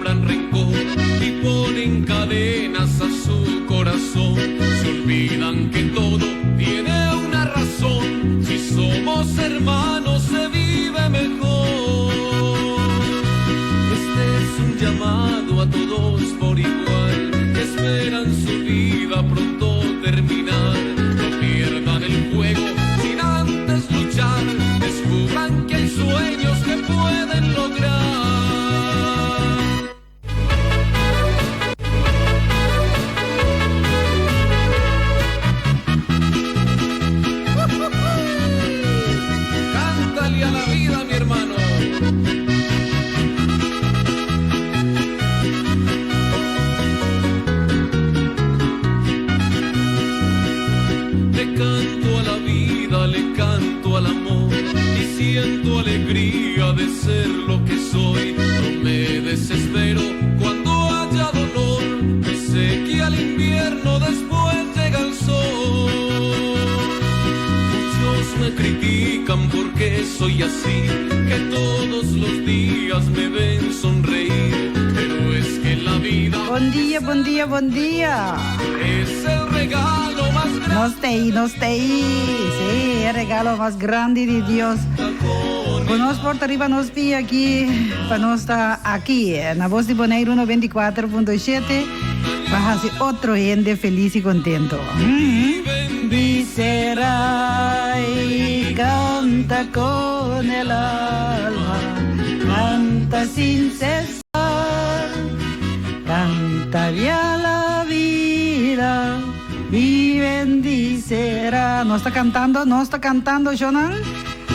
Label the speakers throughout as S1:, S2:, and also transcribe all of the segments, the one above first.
S1: Siembran rencor y ponen cadenas a su corazón. Se olvidan que todo tiene una razón. Si somos hermanos se vive mejor. Este es un llamado a todos por igual que esperan su vida pronto terminar. No pierdan el juego sin antes luchar. Descubran que hay sueños que pueden lograr. Cántale a la vida, mi hermano. Le canto a la vida, le canto al amor y siento alegría de ser lo que soy. No me desespero cuando haya dolor, pues sé que al invierno después llega el sol. Muchos me critican porque soy así, que todos los días me ven sonreír, pero es que la vida
S2: Bon dia, bon dia, bon dia.
S1: es el regalo más grande.
S2: Nos t'ei, nos t'ei. Si, e regalo mas grandi di Dios. Ku nos por ta riba nos pia aki, pa nos ta aki na Voz di Boneiru 94.7 pa hasi otro hende felis i kontentu. Bendícela y canta con el alma, canta sin cesar, cántale a la vida y bendícela. Nos ta kantando, nos ta kantando, Shonan.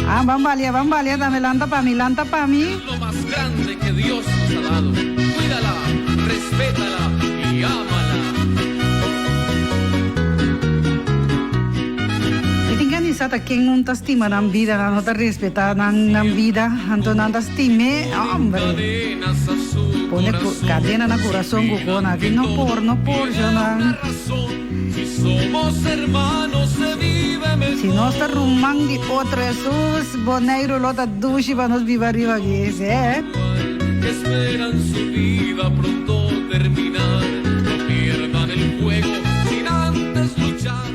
S2: Ah, ban balia, ban balia, dame lanta pa mi, lanta pa mi.
S1: Es lo más grande que Dios nos ha dado. Cuídala, respétala y ámala.
S2: Mi tin gana di sa ta ken un ta stima nan bida, nan no ta respetá nan nan bida, anto nan ta stim'é, hombre.
S1: Cadenas a su
S2: Pone
S1: corazón.
S2: cadena na curason cu con aki no por, no por,
S1: Tiene una
S2: Shonan.
S1: razón. Si somos hermanos se vive mejor.
S2: Si nos ta ruman di otro Hesus, Boneiru lo ta dushi pa nos biba riba aki, si eh.
S1: Que esperan su vida pronto terminar. No pierdan el juego sin antes luchar.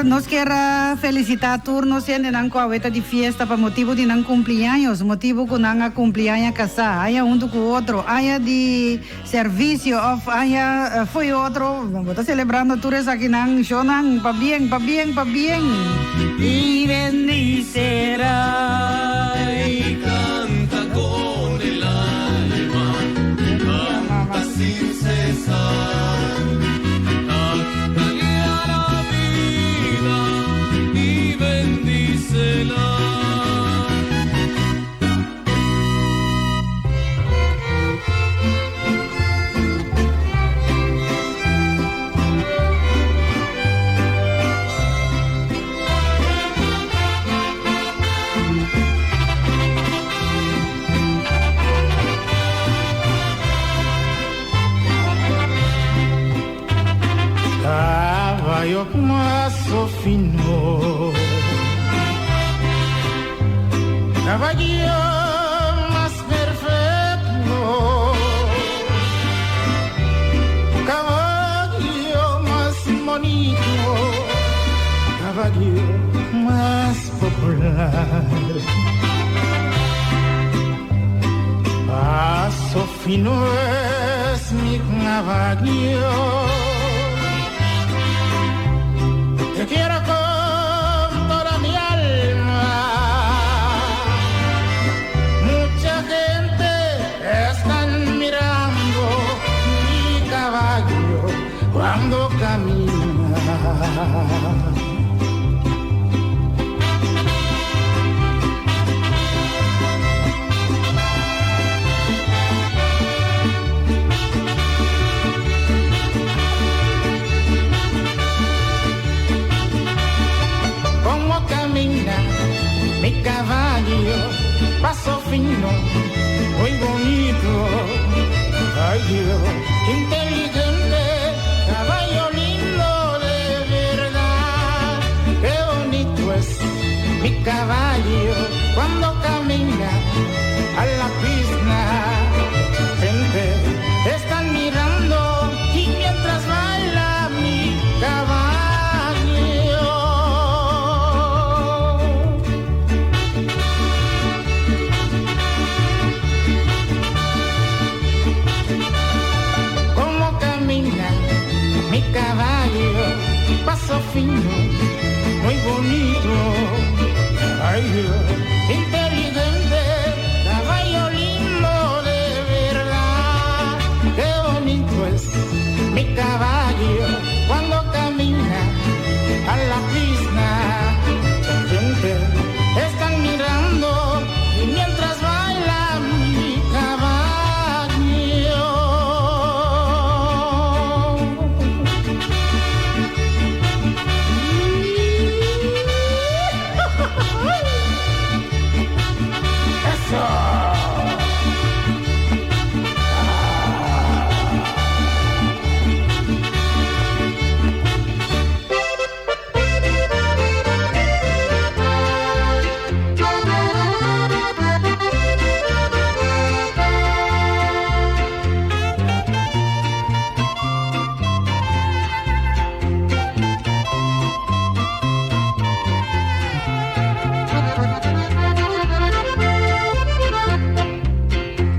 S2: Nos kier a felicita tur nos hendenan cu awe ta di fiesta pa motibo di nan cumpleaños, motibo cu nan a cumpli aña casa, aña hunto cu otro, aña di Servicio of aña fo'i otro, bo ta celebrando tur esakinan, shownan, pabien, pabien, pabien. Y bendicerá.
S1: Y canta con el alma, canta sin cesar. Cántale a la vida y bendícela.
S3: Caballo paso fino. Caballo mas perfecto. Caballo mas bonito. Caballo mas popular. Paso fino es mi caballo. Te quiero con toda mi alma. Mucha gente está mirando mi caballo cuando camina. Como camina mi caballo, paso fino, muy bonito. Ay Dios, inteligente, caballo lindo de verdad. Qué bonito es mi caballo cuando camina a la pista. Gente fino, muy bonito. Ay Dios, inteligente, caballo lindo de verdad. Qué bonito es mi caballo cuando camina a la pista. Mucha gente están mirando y mientras baila mi caballo. Eso.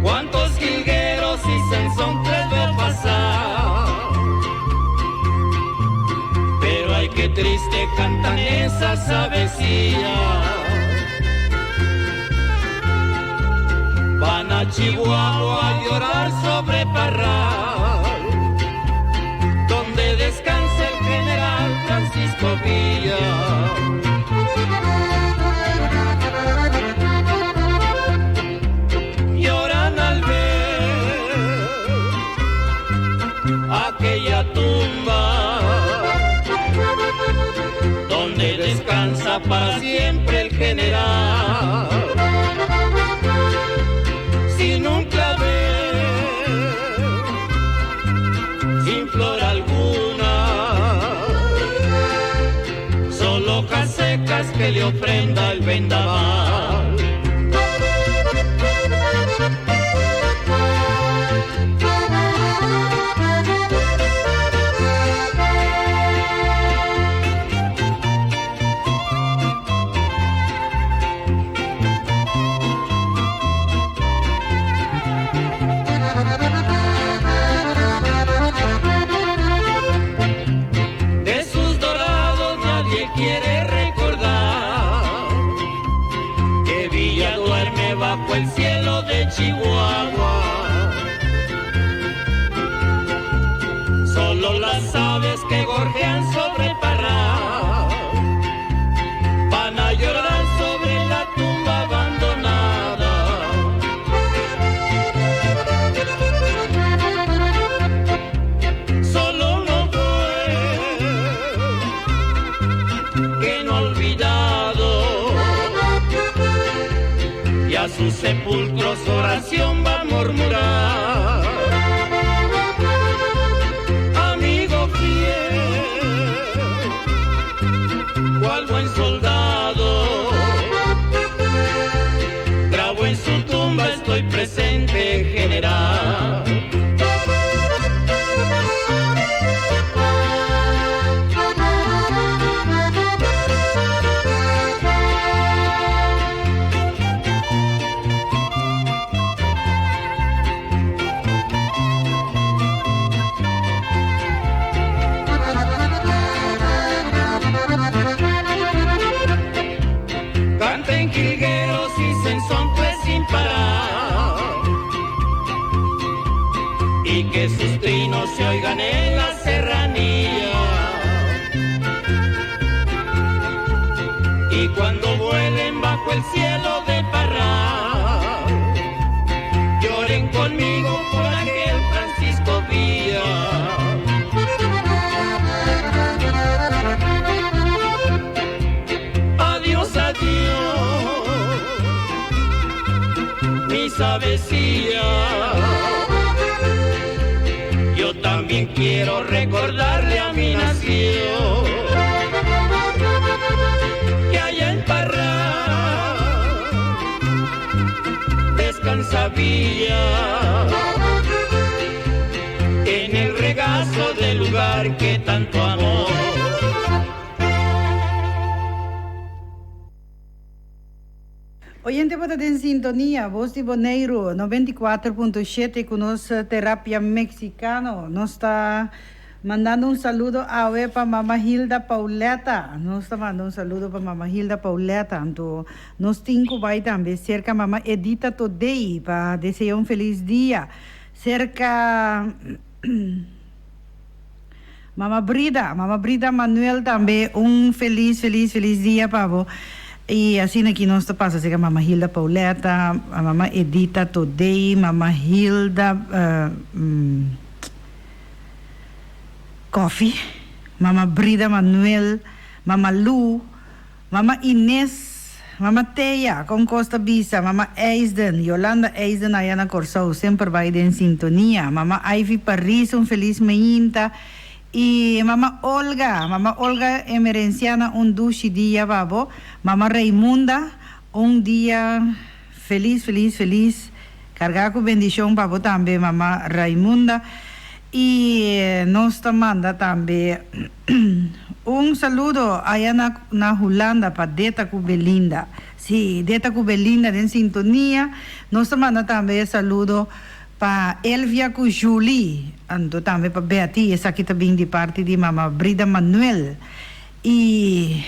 S1: Cuántos jilgueros y censontles veo pasar. Pero ay, qué triste cantan esas avecillas. Van a Chihuahua a llorar sobre Parral, donde descansa el general Francisco Villa. Lloran al ver aquella tumba donde descansa para siempre el general. Sin un clavel, sin flor alguna, solo hojas secas que le ofrenda el vendaval. De sus dorados nadie quiere recordar que Villa duerme bajo el cielo de Chihuahua. Solo las aves que gorjean sobre Parral van a llorar sobre la tumba abandonada. Solo uno fue que no ha olvidado y a su sepulcro su oración va a murmurar. Amigo fiel, cual buen soldado, grabo en su tumba estoy presente, general. Canten jilgueros y censontles sin parar y que sus trinos se oigan en la serranía. Y cuando vuelen bajo el cielo de Parral, lloren conmigo por aquel Francisco Villa. Adiós, adiós, mis avecillas. Yo también quiero recordarle a mi nación que allá en Parral descansa Villa en el regazo del lugar que tanto amó.
S2: Oyente bo ta den sintonia, Bos di Boneiru, 94.7 ku nos Terapia Mexicano. Nos ta. Mandando un saludo awe pa Mama Hilda Pauletta. Nos ta manda un saludo pa Mama Hilda Pauletta. Anto nos tin cu bay tambe cerca Mama Edita Todey pa desea un feliz dia. Cerca Mama Brida, Mama Brida Manuel tambe un feliz feliz feliz dia pa bo. Y asina aki nos ta pasa cerca Mama Hilda Pauletta, Mama Edita Todey, Mama Hilda. Koffie, Mama Brida Manuel, Mama Lu, Mama Ines, Mama Teya, kon kos ta bisa, Mama Eisden, Yolanda Eisden aya na Kòrsou, semper bai den sintonia, Mama Ivy Paris un felis meinta i Mama Olga, Mama Olga Emerenciana un dushi dia pa bo, Mama Raymunda un dia felis felis felis. Carga cu bendicion pa bo tambe mama Raimunda y nos ta manda tambe un saludo aya na na Hulanda pa Deta cu Belinda si Deta cu Belinda den sintonia nos ta manda tambe e saludo pa Elvia cu Julie anto tambe pa Betty esaki ta bin di parti di mama Brida Manuel y.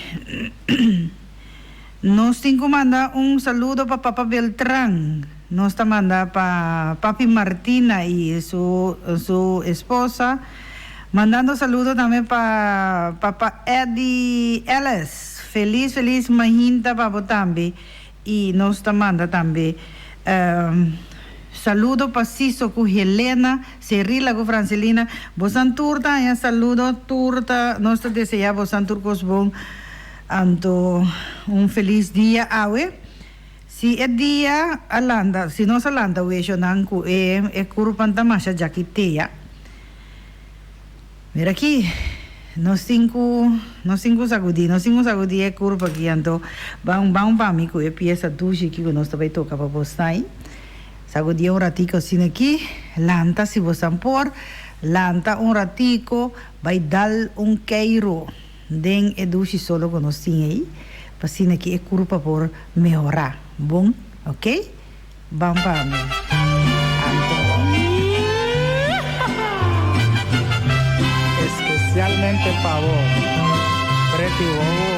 S2: Nos tin cu manda un saludo pa Papa Beltran. Nos ta manda pa Papi Martina y su su esposa. Mandando saludo tambe pa Papa Eddy Ellis. Feliz feliz mahinta pa bo tambe. Y nos ta manda tambe saludo pa Siso cu Helena, Cerila cu Francelina. Bosan tur ta haña saludo, tur ta nos ta desea bosan tur cos bon. Anto un felis dia awe. Si e dia a lanta, si nos a lanta weshonan ku e e kurpan ta masha djakitea. Mira aki, nos tin ku, nos tin ku sagudí, nos tin ku sagudí e kurpa aki. Anto ban ban pa mi ku e piesa dushi aki ku nos ta bai toka pa bosnan. Sagudí un ratiko asina aki, lanta si bosan por, lanta un ratiko, bai dal un keiro. Den e dushi solo ku nos tin ei, pa asina ki e kurpa por mehorá. Bon, ok? Ban pa mi. Anto.
S3: Especialmente pa bo, Pretty Wowo.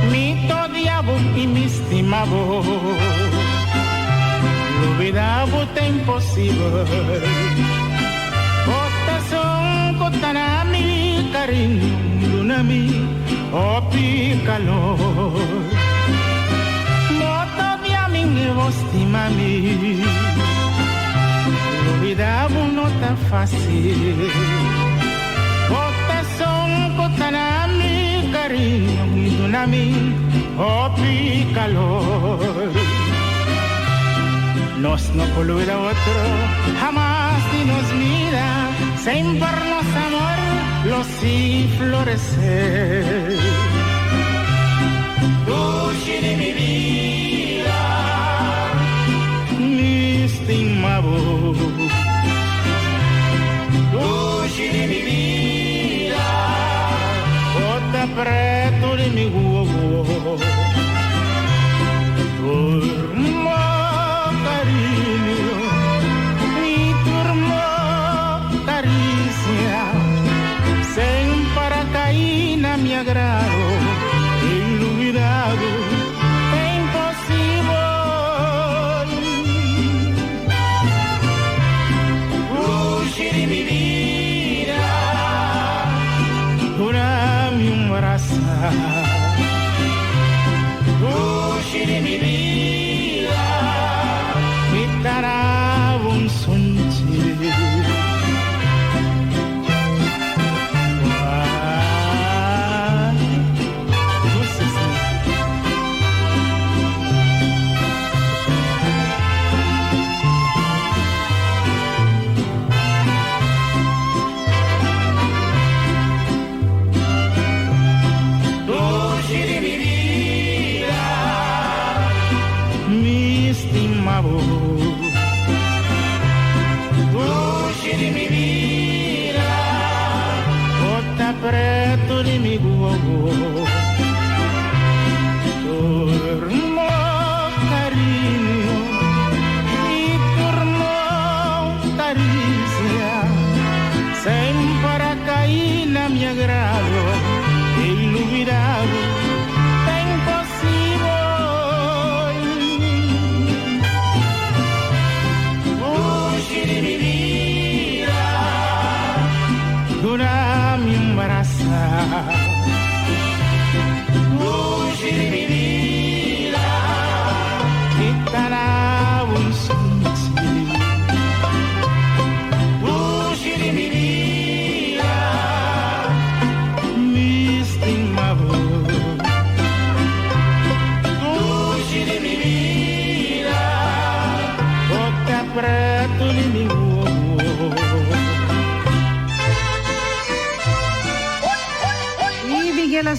S3: Mi ta odia bo y mi stima bo. Lubida bo ta imposibel. Bo ta son cu ta na mi cariño, duna mi hopi calor. Bo ta odia mi y bo stima mi. Lubida bo no ta facil. Bo ta son cu ta na mi cariño y duna mi hopi calor. Nos no por lubida otro hamas di nos vida, semper nos amor lo sigui florecer. Dushi di mi bida, mi stima bo. Dushi di mi bida, bo ta preto di mi wowo. Tur mo cariño y tur mo caricia, semper a cai na mi agrado, Ilubidado ta imposibel. Lushi di mi bida. Duna mi un brasa. Lushi di mi bida. Mi ta dabo un sunchi. Dushi di mi bida, mi stima bo. Dushi di mi bida, bo ta preto di mi gogo. Tur mo.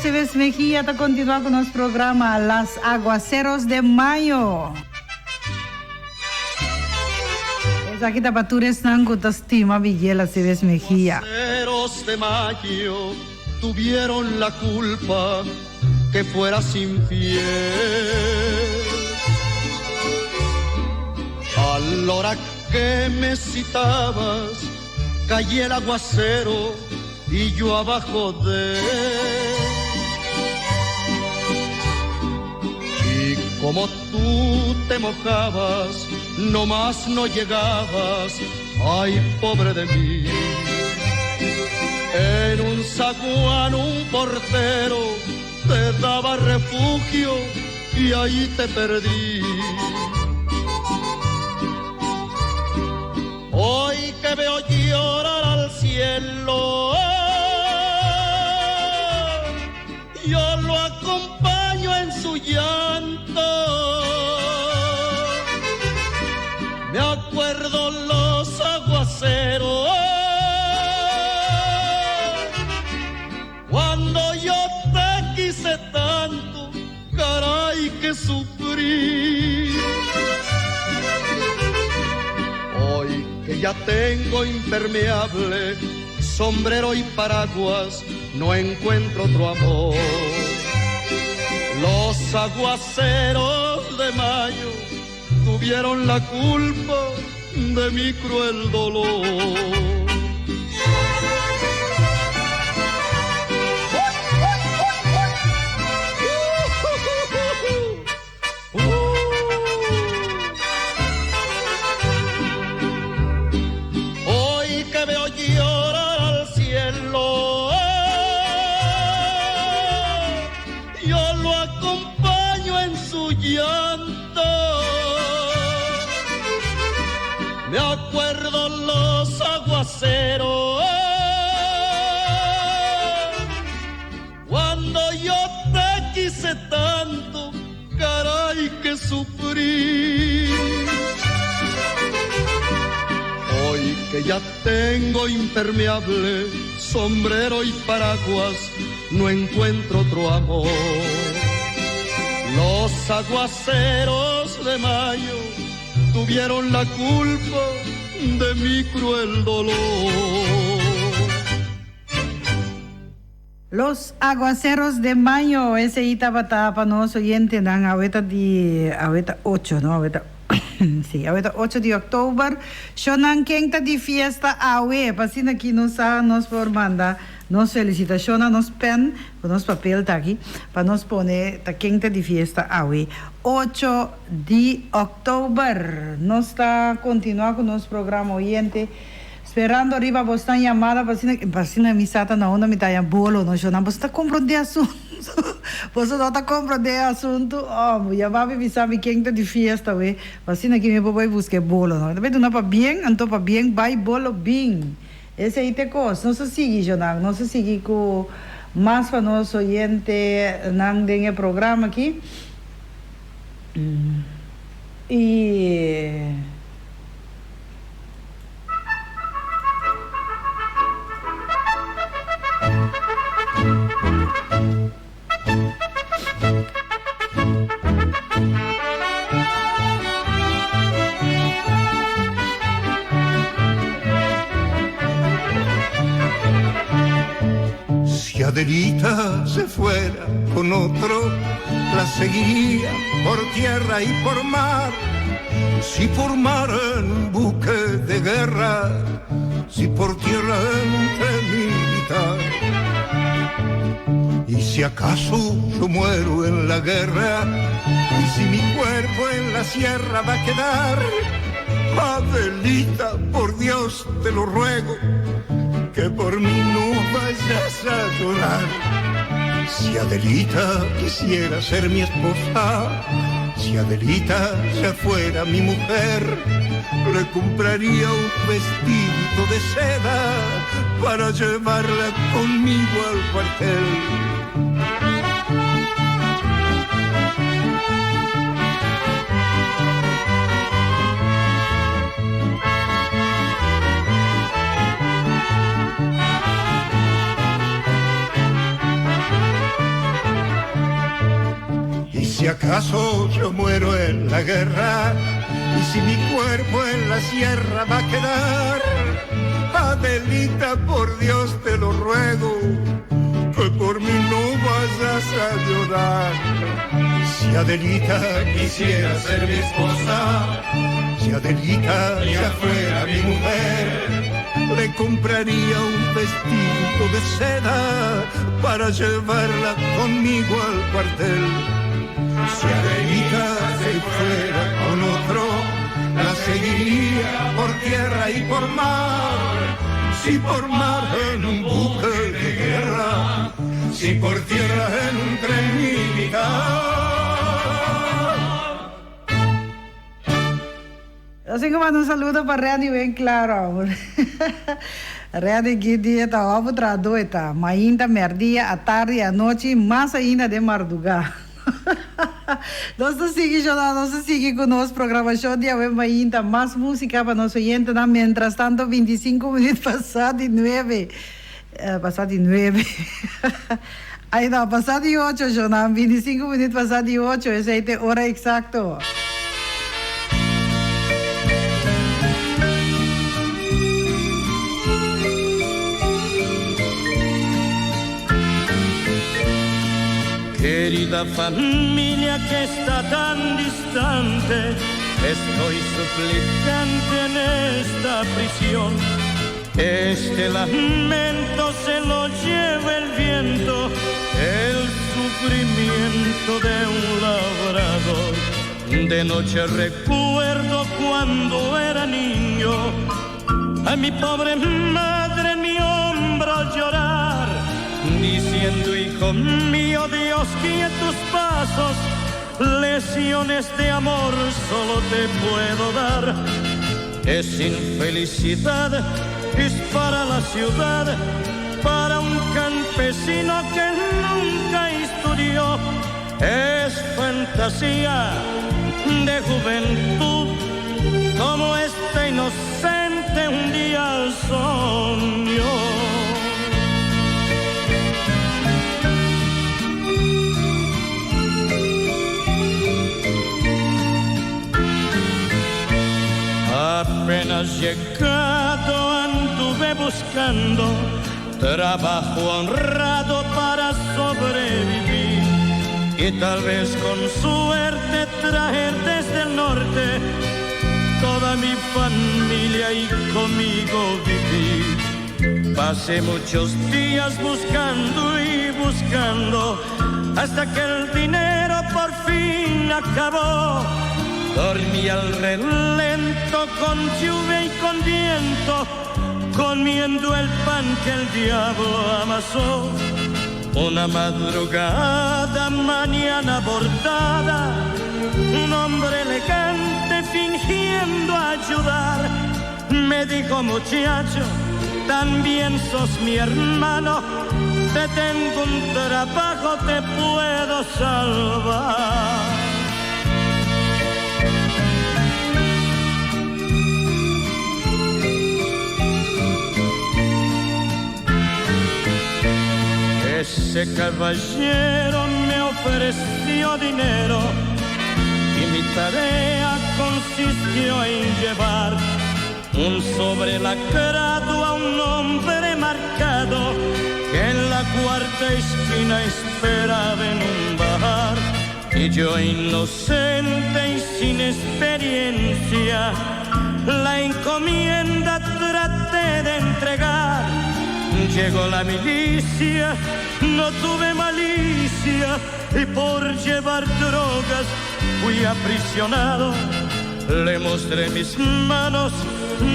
S2: Aceves Mejia ta continua cu nos programa Las Aguaceros de Mayo. Esaki ta pa tur esnan cu ta stima Miguel Aceves Mejia.
S1: Aguaceros de mayo tuvieron la culpa que fueras infiel. A la hora que me citabas, caía el aguacero y yo abajo de él. Y como tú te mojabas, no más no llegabas, ay pobre de mí. En un zaguán un portero te daba refugio y ahí te perdí. Hoy que veo llorar al cielo, yo lo acompaño en su llanto. Me acuerdo los aguaceros cuando yo te quise tanto, caray que sufrí. Hoy que ya tengo impermeable, sombrero y paraguas, no encuentro otro amor. Los aguaceros de mayo tuvieron la culpa de mi cruel dolor. Hoy que veo llorar al cielo, yo lo acompaño en su llanto. Me acuerdo los aguaceros cuando yo te quise tanto, caray que sufrí. Hoy que ya tengo impermeable, sombrero y paraguas, no encuentro otro amor. Los aguaceros de mayo tuvieron la culpa de mi cruel dolor.
S2: Los Aguaceros de Mayo, esey tabata pa nos oyentenan awe ta di, awe ta ocho no, awe ta, si, awe ta ocho di october. Shonnan ken ta di fiesta awe? Pa asina ki nos sa nos por manda nos felicitacionnan, nos pen cu nos papel ta aki, pa nos pone ta ken ta di fiesta awe, ocho di october. Nos ta continua cu nos programa oyente. Sperando riba bosnan yamada pa asina pa asina mi sa ta na unda mi ta haña bolo no shona boso ta komprondé asuntu boso no ta komprondé e asuntu oh yama mi bisa mi ken ta di fiesta we pa asina ki mi por bai buska e bolo no mi ta bai duna pabien anto pabien bai bolo bin esei ta e kos nos a sigui shona nos a sigui ku mas pa nos oyentenan den e programa aki i.
S4: Si Adelita se fuera con otro, la seguiría por tierra y por mar. Si formaran un buque de guerra, si por tierra entre militar. Y si acaso yo muero en la guerra, y si mi cuerpo en la sierra va a quedar, Adelita, por Dios te lo ruego, que por mí no vayas a llorar. Si Adelita quisiera ser mi esposa, si Adelita ya fuera mi mujer, le compraría un vestido de seda para llevarla conmigo al cuartel. Y si acaso yo muero en la guerra, y si mi cuerpo en la sierra va a quedar, Adelita, por Dios te lo ruego, que por mí no vayas a llorar. Si Adelita quisiera ser mi esposa, si Adelita ya fuera mi mujer, le compraría un vestido de seda para llevarla conmigo al cuartel. Si Adelita se fuera con otro, la seguiría por tierra y por mar. Si por mar en un buque de guerra, si por tierra en un tren militar.
S2: Asina ku manda un saludo pa Randy ben klaro. Randy ki dia ta hopi trahadó e ta. Mainta, mèrdia, atardi, anochi, mas ainda den mardugá. Nos ta sigui shona, nos ta sigui ku nos programashon di awe mainta. Mas músika pa nos oyentenan. Mientras tanto bintisinku minüt pasá di nuebe, pasá di nuebe, ay no, pasá di ocho shona, bintisinku minüt pasá di ocho, esei ta e ora eksakto.
S3: Querida familia que está tan distante, estoy suplicante en esta prisión. Este lamento se lo lleva el viento, el sufrimiento de un labrador. De noche recuerdo cuando era niño, a mi pobre madre en mi hombro llorar, diciendo, hijo mío, Dios guía tus pasos, lecciones de amor solo te puedo dar. Es infelicidad, es para la ciudad, para un campesino que nunca estudió. Es fantasía de juventud, como este inocente un día soñó. Apenas llegado anduve buscando trabajo honrado para sobrevivir y tal vez con suerte traer desde el norte toda mi familia y conmigo vivir. Pasé muchos días buscando y buscando hasta que el dinero por fin acabó. Dormí al relento con lluvia y con viento, comiendo el pan que el diablo amasó. Una madrugada, mañana bordada, un hombre elegante fingiendo ayudar, me dijo muchacho, también sos mi hermano, te tengo un trabajo, te puedo salvar. Ese caballero me ofreció dinero y mi tarea consistió en llevar un sobre lacrado a un hombre marcado que en la cuarta esquina esperaba en un bar. Y yo inocente y sin experiencia, la encomienda traté de entregar. Llegó la milicia, no tuve malicia y por llevar drogas fui aprisionado. Le mostré mis manos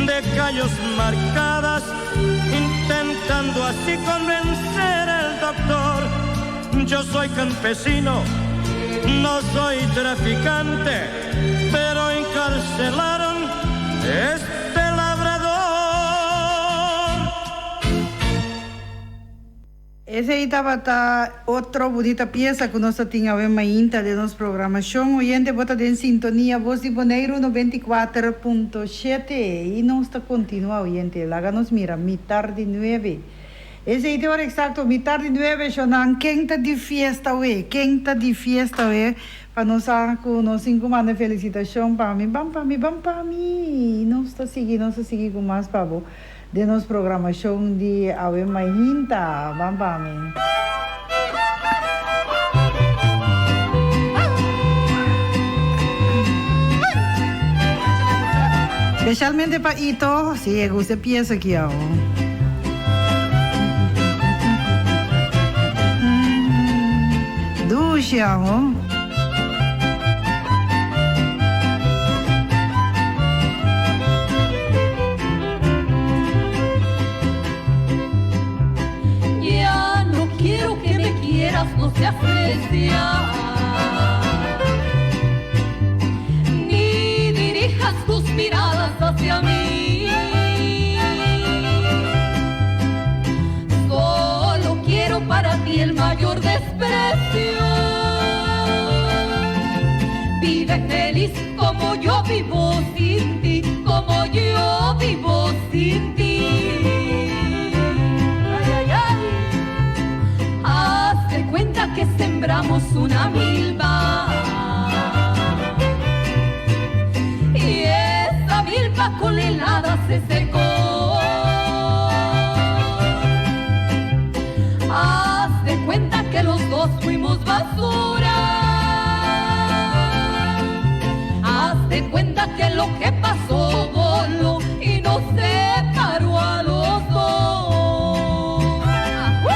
S3: de callos marcadas, intentando así convencer al doctor. Yo soy campesino, no soy traficante, pero encarcelaron este labrador.
S2: Esei tabata otro bunita piesa ku nos ta tin awe mainta den nos programashon. Oyente bo ta den sintonia Bos di Boneiru 94.7 i nos ta kontinua oyente. Laga nos mira mitar di nuebe. Esei ta e ora eksakto mitar di nuebe shonnan. Ken ta di fiesta awe? Ken ta di fiesta awe? Pa nos sa ku nos tin ku manda felisitashon pa mi, ban pa mi, ban pa mi! Nos ta sigui, nos ta sigui ku mas pa bo den nos programashon di awe mainta. Ban pa mi. Speshalmente pa Ito, si e gusta e piesa aki awo. Dushi awo.
S5: Ya no quiero que me quieras, no seas necia. Ni dirijas tus miradas hacia mí. Solo quiero para ti el mayor desprecio. Vive feliz como yo vivo sin ti, como yo vivo sin ti. Ay, ay, ay. Haz de cuenta que sembramos una milpa. Y esa milpa con la helada se secó. Haz de cuenta que los dos fuimos basura. Haz de cuenta que lo que pasó voló y nos separó a los dos. ¡Ajú!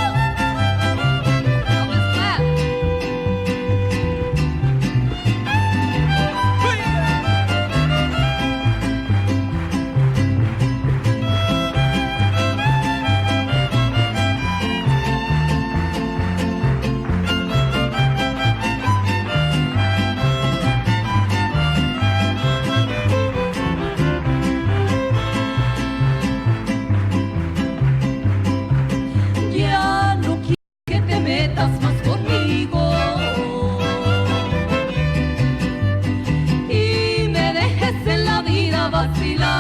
S5: Ya no quiero que te metas más conmigo y me dejes en la vida vacilar.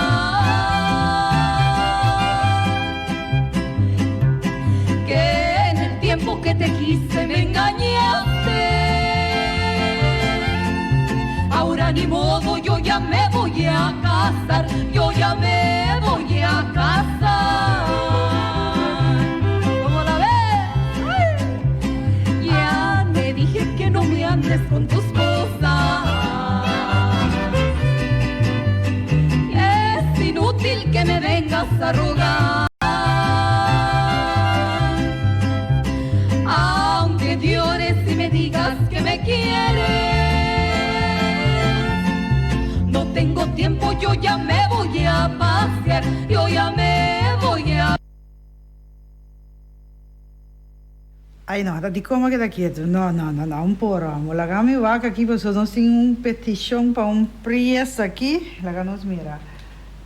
S5: Que en el tiempo que te quise me engañaste. Ahora ni modo, yo ya me voy a casar, yo ya me voy a casar. ¿Cómo la ves? ¡Ay! Ya te dije que no me andes con tus cosas. Es inútil que me vengas a rogar. Aunque llores y me digas que me quieres, no tengo tiempo, yo ya me voy a pasear, yo ya me voy a
S2: Ay no, ta di como a keda kieto. No, no, no, no, un poro amo. Laga mi wak aki pasobra nos tin un peticion pa un pries aki. Laga nos mira.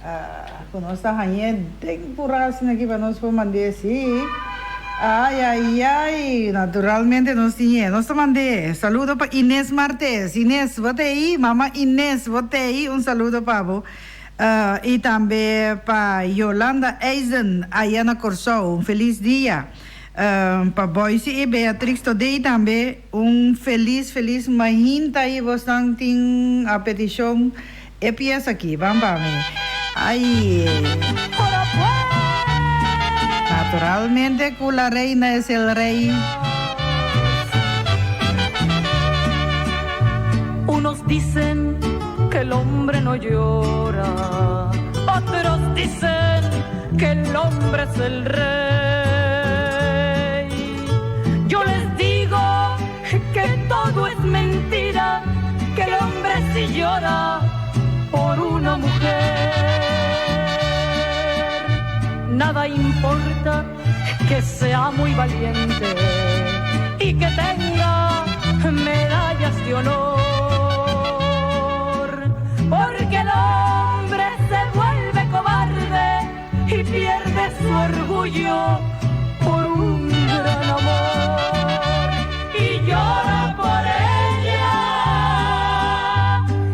S2: Ah, cu nos ta hañ'é den pura asina aki pa nos por mand'é. Sí. Ay, ay, ay. Naturalmente nos tin e. Nos ta mand'é. Saludo pa Inés Martes. Inés, bo ta ei? Mama Inés, bo ta ei? Un saludo pa bo. Ah, y tambe pa Yolanda Eisen aya na Corsou. Un feliz dia. Pa Boyce y Beatrix Todey tambe un feliz feliz mahinta y bosnan tin a peticion e pieza aki. Ban pa mi. Ay. Naturalmente cu la reina es el rey.
S5: Unos dicen que el hombre no llora, otros dicen que el hombre es el rey. Yo les digo que todo es mentira, que el hombre sí llora por una mujer. Nada importa que sea muy valiente y que tenga medallas de honor, porque el hombre se vuelve cobarde y pierde su orgullo por un gran amor. Y llora por ella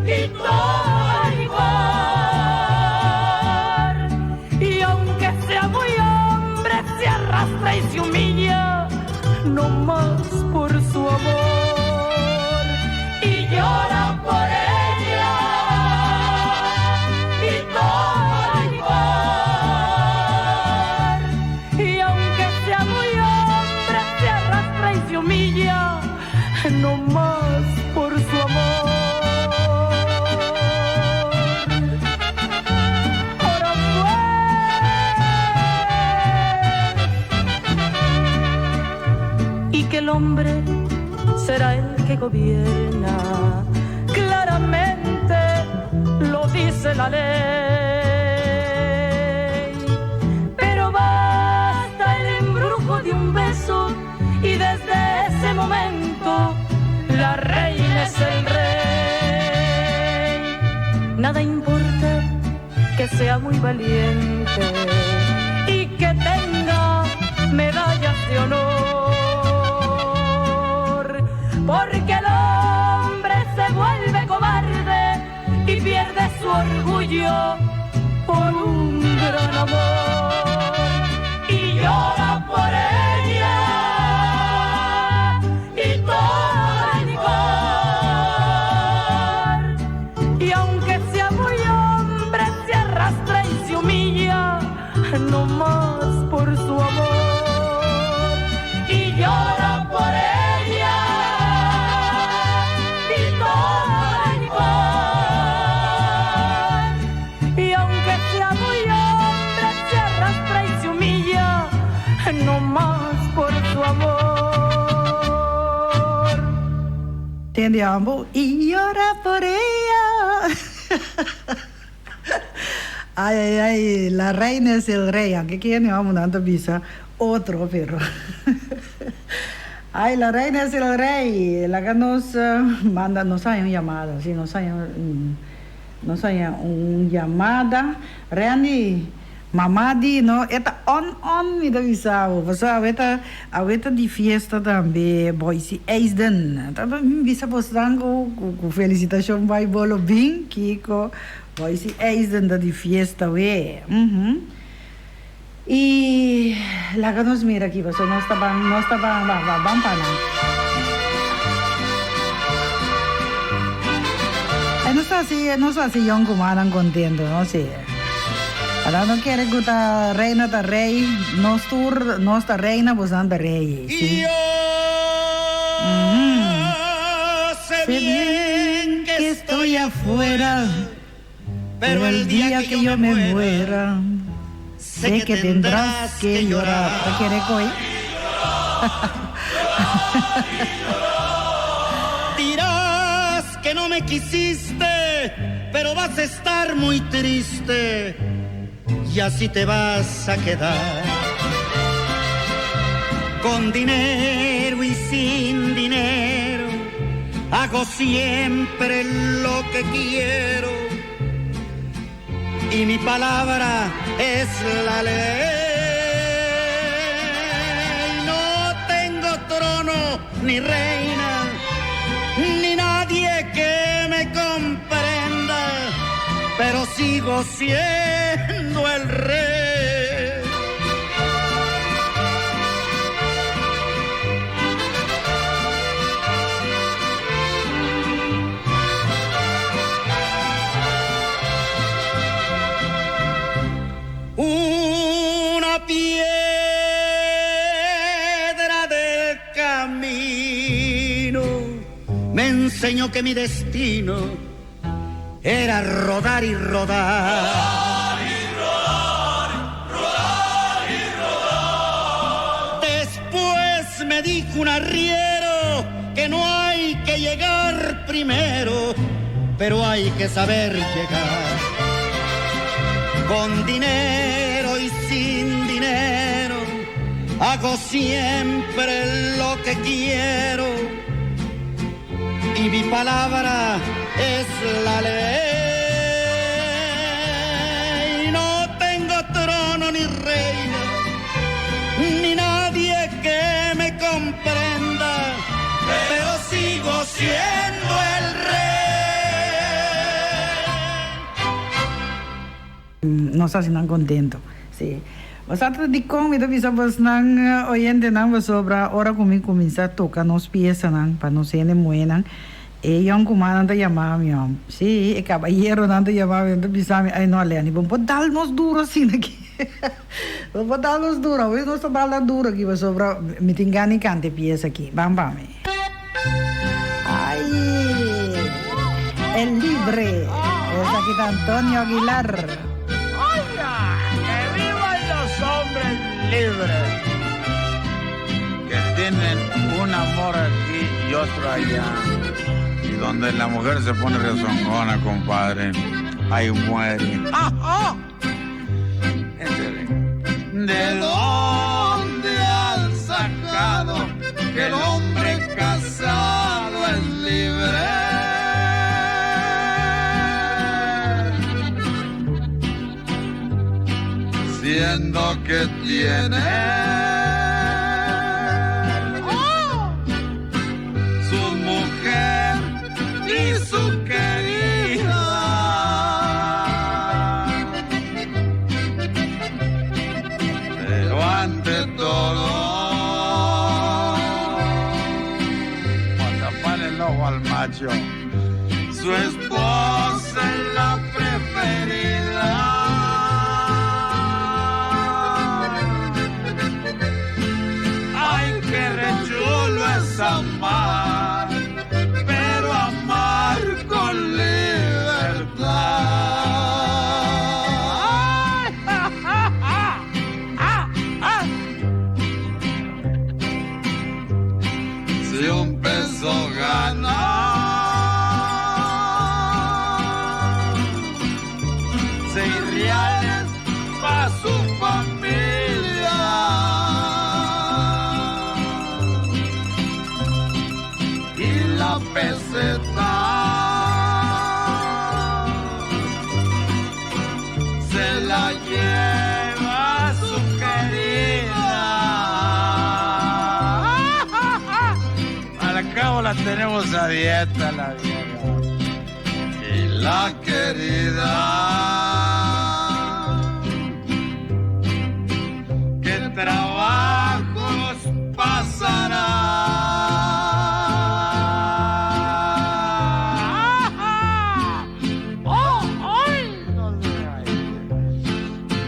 S5: y toma licor. Y aunque sea muy hombre, se arrastra y se humilla, no más por su amor. Y llora. más por su amor. Ahora pues, y que el hombre será el que gobierna. Claramente lo dice la ley. Pero basta el embrujo de un beso y desde ese momento la reina es el rey. Nada importa que sea muy valiente y que tenga medallas de honor, porque el hombre se vuelve cobarde y pierde su orgullo por un gran amor y llora por ella y toma licor. Y aunque sea muy hombre, se arrastra y se humilla, no más por su amor. Y llora por ella y toma licor. Y aunque sea muy hombre, se arrastra y se humilla, no más por su amor.
S2: Tende ambo y llora por ella. Ay, ay, ay, la reina es el rey. Aunque quién vamos dando visa otro, pero. Ay, la reina es el rey. Laga nos manda, nos hay un llamada, sí, nos hay un llamada. Randy, mama di, no, e ta on on mi ta bisa bo. Paso awe ta, awe ta di fiesta tambe, Boise Eisden. Ta mi bisa bosnan ku ku felicitacion bai bolo bin, Kiko. Boise Eisden ta di fiesta awe. Mhm. I laga nos mira aki paso nos ta ban, nos ta ban, ban, ban, ban pa nan. E nos ta hasi, nos ta hasi yonkumannan kontento, no? Si. Nan no kere ku ta reina ta rei, nos tur, nos ta reina, bosnan ta rei, si.
S4: Sé bien que estoy afuera, pero el día que yo me muera,
S2: sé que tendrás que llorar. Ta kere koe?
S4: Dirás que no me quisiste, pero vas a estar muy triste y así te vas a quedar. Con dinero y sin dinero, hago siempre lo que quiero y mi palabra es la ley. No tengo trono ni reina, ni nadie que me comprenda, pero sigo siendo el rey. Una piedra del camino me enseñó que mi destino era rodar y rodar. Rodar y rodar, rodar y rodar. Después me dijo un arriero que no hay que llegar primero, pero hay que saber llegar. Con dinero y sin dinero, hago siempre lo que quiero. Y mi palabra es la ley. No tengo trono ni reina, ni nadie que me comprenda, pero sigo siendo el rey.
S2: Nos ta hasi nan contento. Sí. Bo sa dikon mi ta bisa bosnan oyentenan pasobra ora ku mi kuminsá toka nos piesanan pa nos hende muhénan e yònkumannan ta yama mi òm. Sí, e kabayeronan ta yama mi, nan ta bisa mi, ay no Leni, bo no por dal nos duro asina aki. Bo no por dal nos duro, awe nos ta dal nan duro aki pasobra mi tin gana di kanta e piesa aki. Ban pa mi. El Libre. Esaki ta Antonio Aguilar.
S6: Oiga, que vivan los hombres libres.
S7: Que tienen un amor aquí y otro allá. Y donde la mujer se pone rezongona, compadre, ahí muere.
S6: ¡Ah,
S7: ¿De dónde han sacado que el hombre casado es libre? Siendo que tiene su mujer y su querida. Pero ante todo, para tapar el ojo al macho, su esposa es la preferida. Ay, qué rechulo es amar, pero amar con libertad. Si un peso gana, 6 reales pa' su familia. Y la peseta se la lleva su querida.
S6: Al cabo la tenemos a dieta, la vieja.
S7: Y la querida, ¿qué trabajos pasará?
S6: ¡Oh, ay! No sé, ay.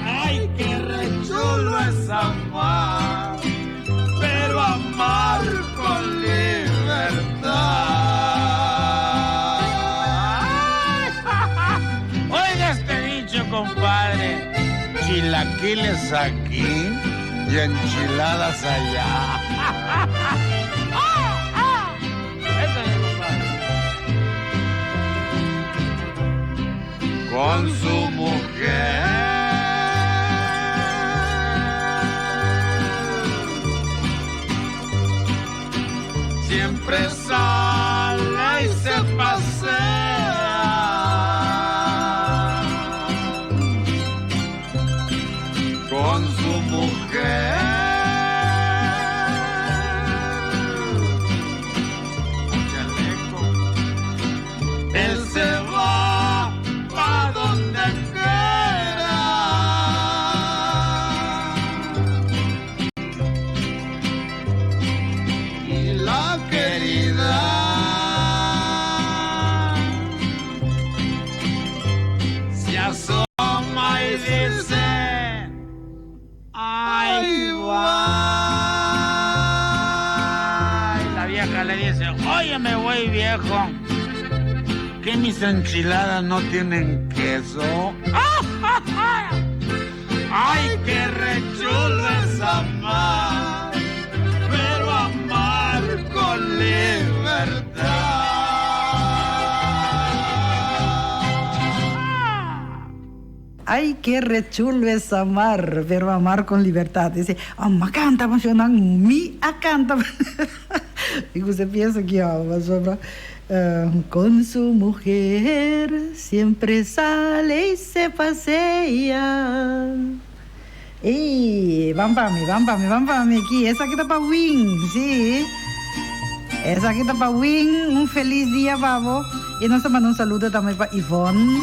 S7: Ay, qué rechulo es amar, pero amar con libertad.
S6: Oiga este dicho, compadre.
S7: Chilaquiles aquí y enchiladas allá.
S6: Échale, compadre.
S7: Con su mujer. Siempre sale y se pasea. Con su mujer. Chaleco. Él se va pa' donde quiera. Y la querida se asoma y dice, ay, va.
S6: Y la vieja le dice, óyeme, güey viejo,
S7: ¿que mis enchiladas no tienen queso? Ay, qué rechulo es amar, pero amar con libertad.
S2: Ay, qué rechulo es amar, pero amar con libertad. Dice, oh, ma canta, mi a canta. Y usted piensa que oh, sobra. Con su mujer siempre sale y se pasea. Ey, van pa' mí, van pa' mí, van pa' mí aquí. Esaki ta pa Win, sí. Esaki ta pa Win. Un feliz dia, babo. Y nos ta manda un saludo tambe pa Ivonne.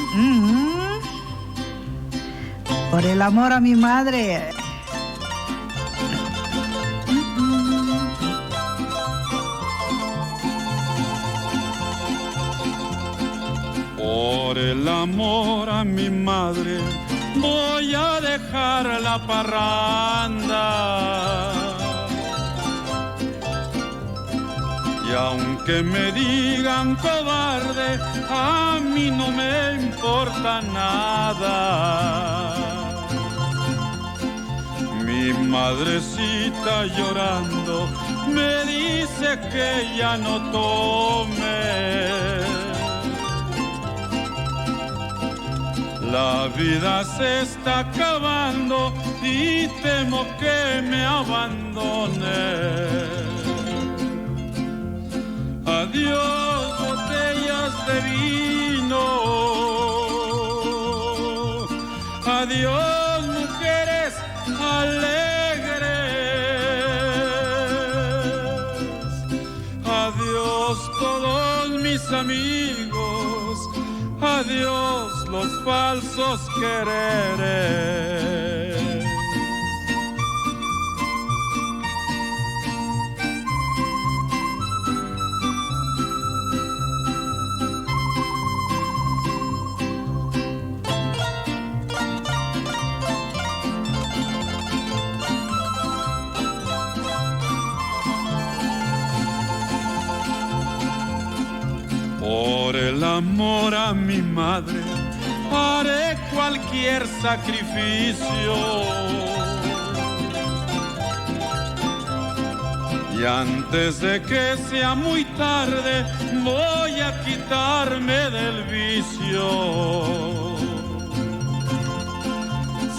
S2: Por el amor a mi madre.
S1: Por el amor a mi madre voy a dejar la parranda. Y aunque me digan cobarde, a mí no me importa nada. Mi madrecita llorando me dice que ya no tome. La vida se está acabando y temo que me abandone. Adiós botellas de vino. Adiós mujeres alegres. Adiós todos mis amigos. Adiós los falsos quereres. Por el amor a mi madre haré cualquier sacrificio. Y antes de que sea muy tarde, voy a quitarme del vicio.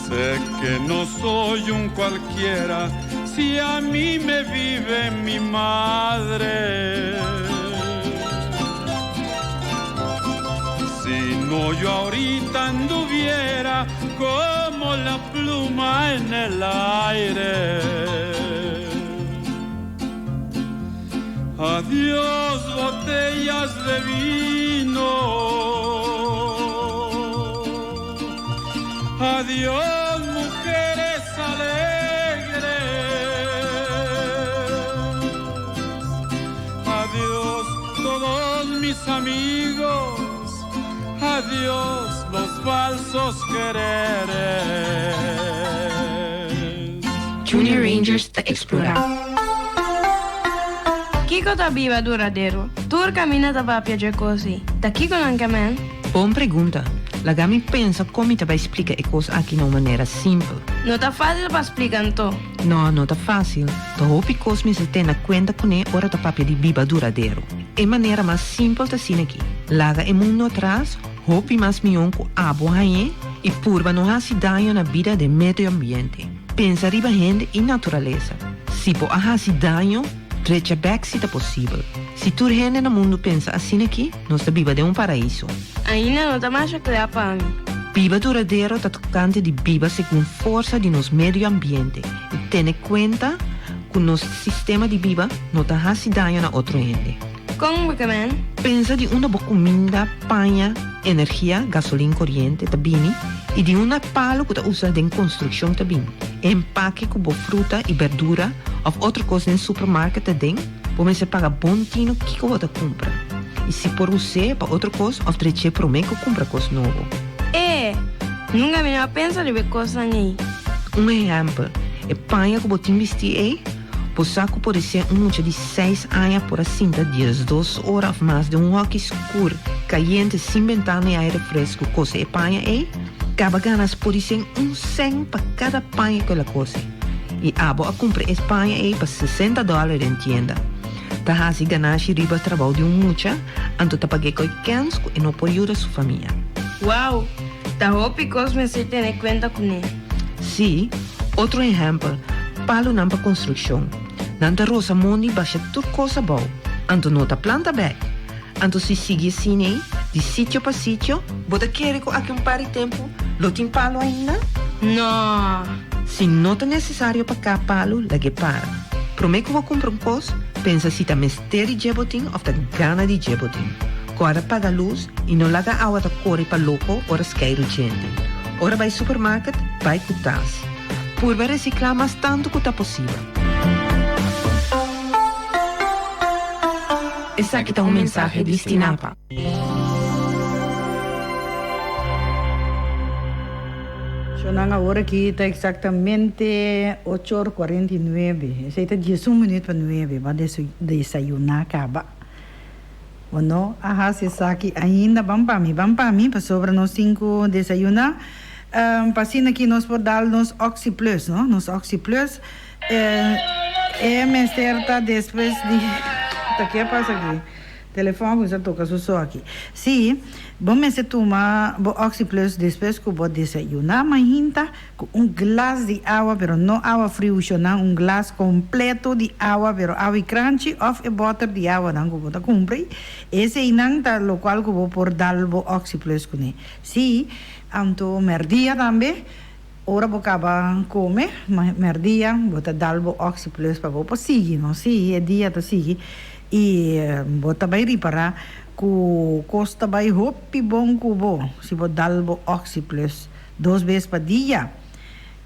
S1: Sé que no soy un cualquiera si a mí me vive mi madre. Si no yo ahorita anduviera como la pluma en el aire. Adiós botellas de vino. Adiós mujeres alegres. Adiós todos mis amigos. Adiós los falsos quereres.
S8: Junior Rangers ta explora.
S9: Kiko ta biba duradero? Tur kaminda ta papia dje kos ei. Ta kiko nan ke men?
S10: Bon pregunta. Laga mi pensa kon mi ta bai splika e kos aki na un manera simpel.
S9: No ta fásil pa splika anto.
S10: No, no ta fásil. Ta hopi kos mester tene na kuenta kuné ora ta papia di biba duradero. E manera mas simpel ta asina aki, laga e mundu atras, hopi mas mion ku abo hañ'é i purba no hasi daño na bida den medio ambiente. Pensa riba hende i naturalesa. Si bo a hasi daño, drecha bèk si ta posibel. Si tur hende na mundu pensa asina aki, nos ta biba den un paraiso.
S9: Ainda no ta masha kla pa mi.
S10: Biba duradero ta tokante di biba segun forsa di nos medio ambiente i tene kuenta ku nos sistema di biba no ta hasi daño na otro hende.
S9: Kon bo ke men?
S10: Pensa di unda bo kuminda, paña, energia, gasolin, koriente, ta bini i di unda palu ku ta usa den konstrukshon ta bini. E empake ku bo fruta i berdura òf otro kos den supermarket ta den, bo mester paga bon tinu kiko bo ta kumpra i si por us'é pa otro kos òf drech'é promé ku kumpra kos nobo.
S9: E! Nunka mi no a pensa riba e kosnan ei.
S10: Un ehèmpel, e paña ku bo tin bistí ei, bo sa ku podisé un mucha di seis aña por a sinta diesdos ora òf mas den un hòki skur, kayente, sin bentana i aire fresku kose e paña ei? Kaba ganas podisé un sèn pa kada paña ku el a kose. I abo a kumpra e paña ei pa sesenta dòler den tienda. Ta hasi ganashi riba trabou di un mucha, anto ta pag'é koi kèns ku e no por yuda su famia.
S9: Wow! Ta hopi kos mester tene kuenta kuné.
S10: Sí, otro ehèmpel, palunan pa konstrukshon. Nan ta rosa mondi basha tur kos abou, anto no ta planta bèk. Anto si sigui asina ei, di sitio pa sitio, bo ta kere ku aki un par di tempu lo tin palu ainda?
S9: No!
S10: Si no ta nesesario pa kap palu, lag'é para. Promé ku bo kumpra un kos, pensa si ta mester di dje bo tin òf ta gana di dje bo tin. Kòrda paga lus i no laga awa ta kore pa loko ora skeiru djente. Ora bai supermarket, bai ku tas. Purba resiklá mas tantu ku ta posibel.
S8: Esaki ta un mensahe di Stinapa.
S2: Shonnan awor aki ta exactamente ocho or 49, esey ta diesun minuut pa nuebe, bo a desayuna caba. Bo no a haci esaki ainda, ban pa mi, ban pa mi, pasobra nos tin cu desayuna. Pa asina aki nos por dal nos Oxi Plus, no? Nos Oxi Plus, e mester ta despues di, ta ke pasa aki? Telefòn kuminsá toka su so aki. Sí, bo mester tuma bo Oxi Plus despues ku bo desayuná mainta ku un glas di awa, pero no awa friu shonnan, un glas kompleto di awa, pero awa kranchi òf e bòter di awanan ku bo ta kumpra. Eseinan ta lokual ku bo por dal bo Oxi Plus kuné. Sí, anto mèrdia tambe, ora bo kaba kome mèrdia, bo ta dal bo Oxi Plus pa bo por sigui, no? Sí, e dia ta sigui. I bo ta bai ripará ku kos ta bai hopi bon ku bo si bo dal bo Oxi Plus dos bes pa dia.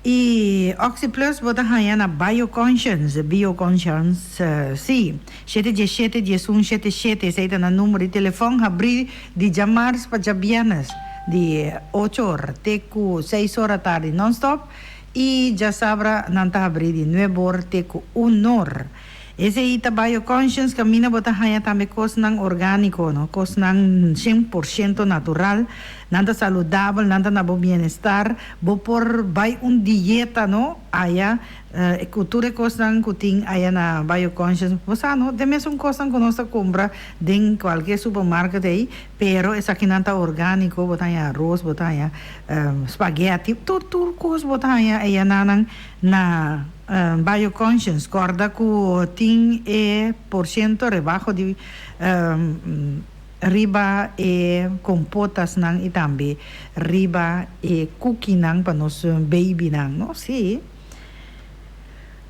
S2: I Oxi Plus bo ta haña na BioConscience, BioConscience, sí, shete diesshete diesun shete shete, esei ta nan number di telefòn, habrí di djamars pa djabièrnès di ocho or te ku seis or atardi nònstòp i djasabra nan ta habrí di nuebe or te ku un or. Esei ta BioConscience kaminda bo ta haña tambe kosnan orgániko, no? Kosnan 100% natural. Nan ta saludabel, nan ta na bo bienestar. Bo por bai un dieta, no? Aya, ku tur e kosnan ku tin aya na BioConscience. Bo sa, no? Den mesun kosnan ku nos ta kumpra den kualke supermarket ei, pero esakinan ta orgániko. Bo ta haña aros, bo ta haña spaghetti, tur tur kos bo ta haña ayanan na. BioConscience, Corda cu tin e porciento rebaho di riba e compotasnan y tambe riba e cookienan pa nos babynan, no? Si.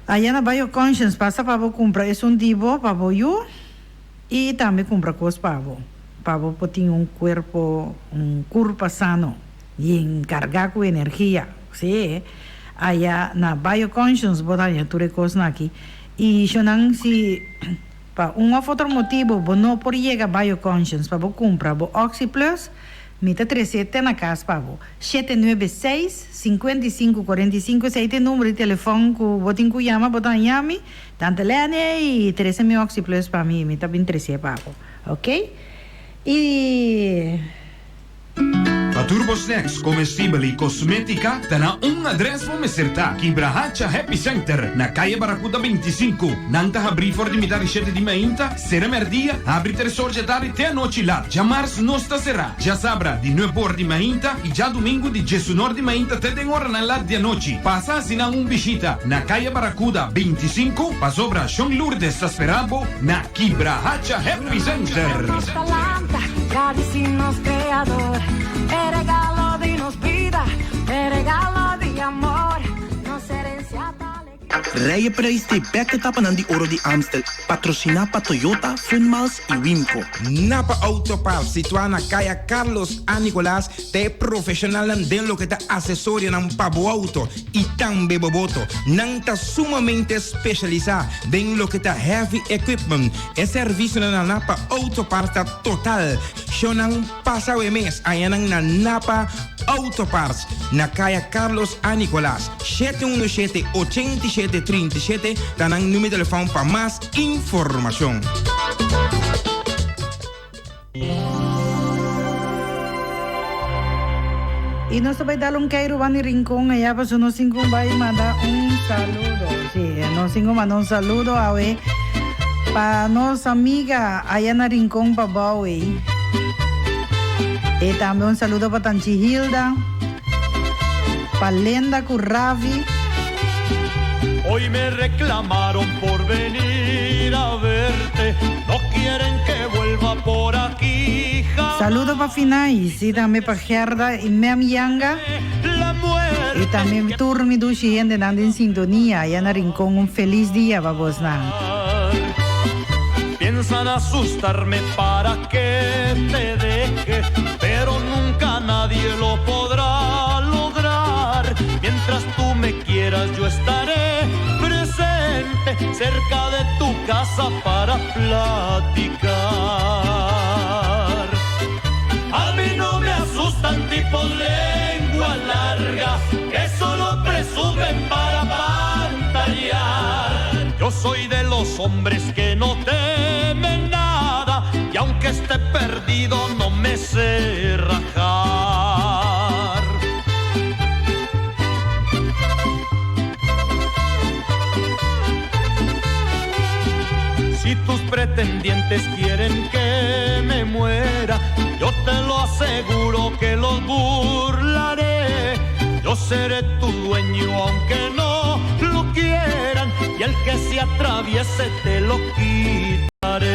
S2: Aya na BioConscience pasa pa bo cumpra esun di bo pa bo yu y tambe cumpra cos pa bo, pa bo por tin un cuerpo, un curpa sano. Yen carga cu energia. Si, aya na BioConscience bo ta haña tur e cosnan aki. Y shonan si pa un of otro motibo bo no por yega BioConscience pa bo cumpra bo OxyPlus, mi ta trece te na cas pa bo. 796, 55, 45 esey ta e numero di telefon cu bo tin cu yama, bo ta haña mi. Tante Leny, ey, trece mi OxyPlus pa mi, mi ta bin trece pa bo. Ok? Y.
S11: Pa tur bo snacks, comestibel y cosmetica ta na un adres bo mester ta, Kibrahacha Happy Center na Calle Barracuda 25. Nan ta habri for di mitad di shete di mainta, sera merdia, habri tres or dje tardi te anochi lat. Djamars nos ta sera, djasabra di nuebe or di mainta y djadumingu di djesunor di mainta te den oranan lat di anochi. Pasa haci nan un bishita na Calle Barracuda 25, pasobra Shon Lourdes ta spera bo na Kibrahacha Happy Center.
S12: Rijeprijs di bek etapanan di Oro di Amstel, patrosiná pa Toyota, Funmiles i Wimco.
S13: Napa Auto Parts, situá na Kaya Carlos A. Nicolaas, ta e profeshonalnan den loke ta asesorionan pa bo auto i tambe bo boto. Nan ta sumamente spesialisá den loke ta heavy equipment. E servisionan na Napa Auto Parts ta total. Shownan pasa awe mes añanan na Napa Auto Parts na Kaya Carlos A. Nicolaas, 717 87 37 ta nan numero di telefòn pa mas informashon.
S2: Y nos ta bay dal un keiru banda di Rincon allá paso nos tin cu bay manda un saludo. Sí, nos tin cu manda un saludo awe pa nos amiga allá na Rincon pa Bowie. Y tambe un saludo pa Tanchi Hilda, pa Lenda cu Ravi.
S1: Hoy me reclamaron por venir a verte, no quieren que vuelva por aquí jamás.
S2: Saludo pa Finay, sí tambe pa Gerda y Mem Yanga. Y tambe tur mi dushi hendenan den sintonia allá na Rincon un feliz dia pa bosnan.
S1: Piensan asustarme para que te deje, pero nunca nadie lo podrá lograr. Mientras tú me quieras yo estaré presente cerca de tu casa para platicar. A mí no me asustan tipos lengua larga. los hombres que no temen nada y aunque esté perdido no me sé rajar. Si tus pretendientes quieren que me muera, yo te lo aseguro que los burlaré. Yo seré tu dueño aunque no lo quieran y el que se atraviese te lo quitaré.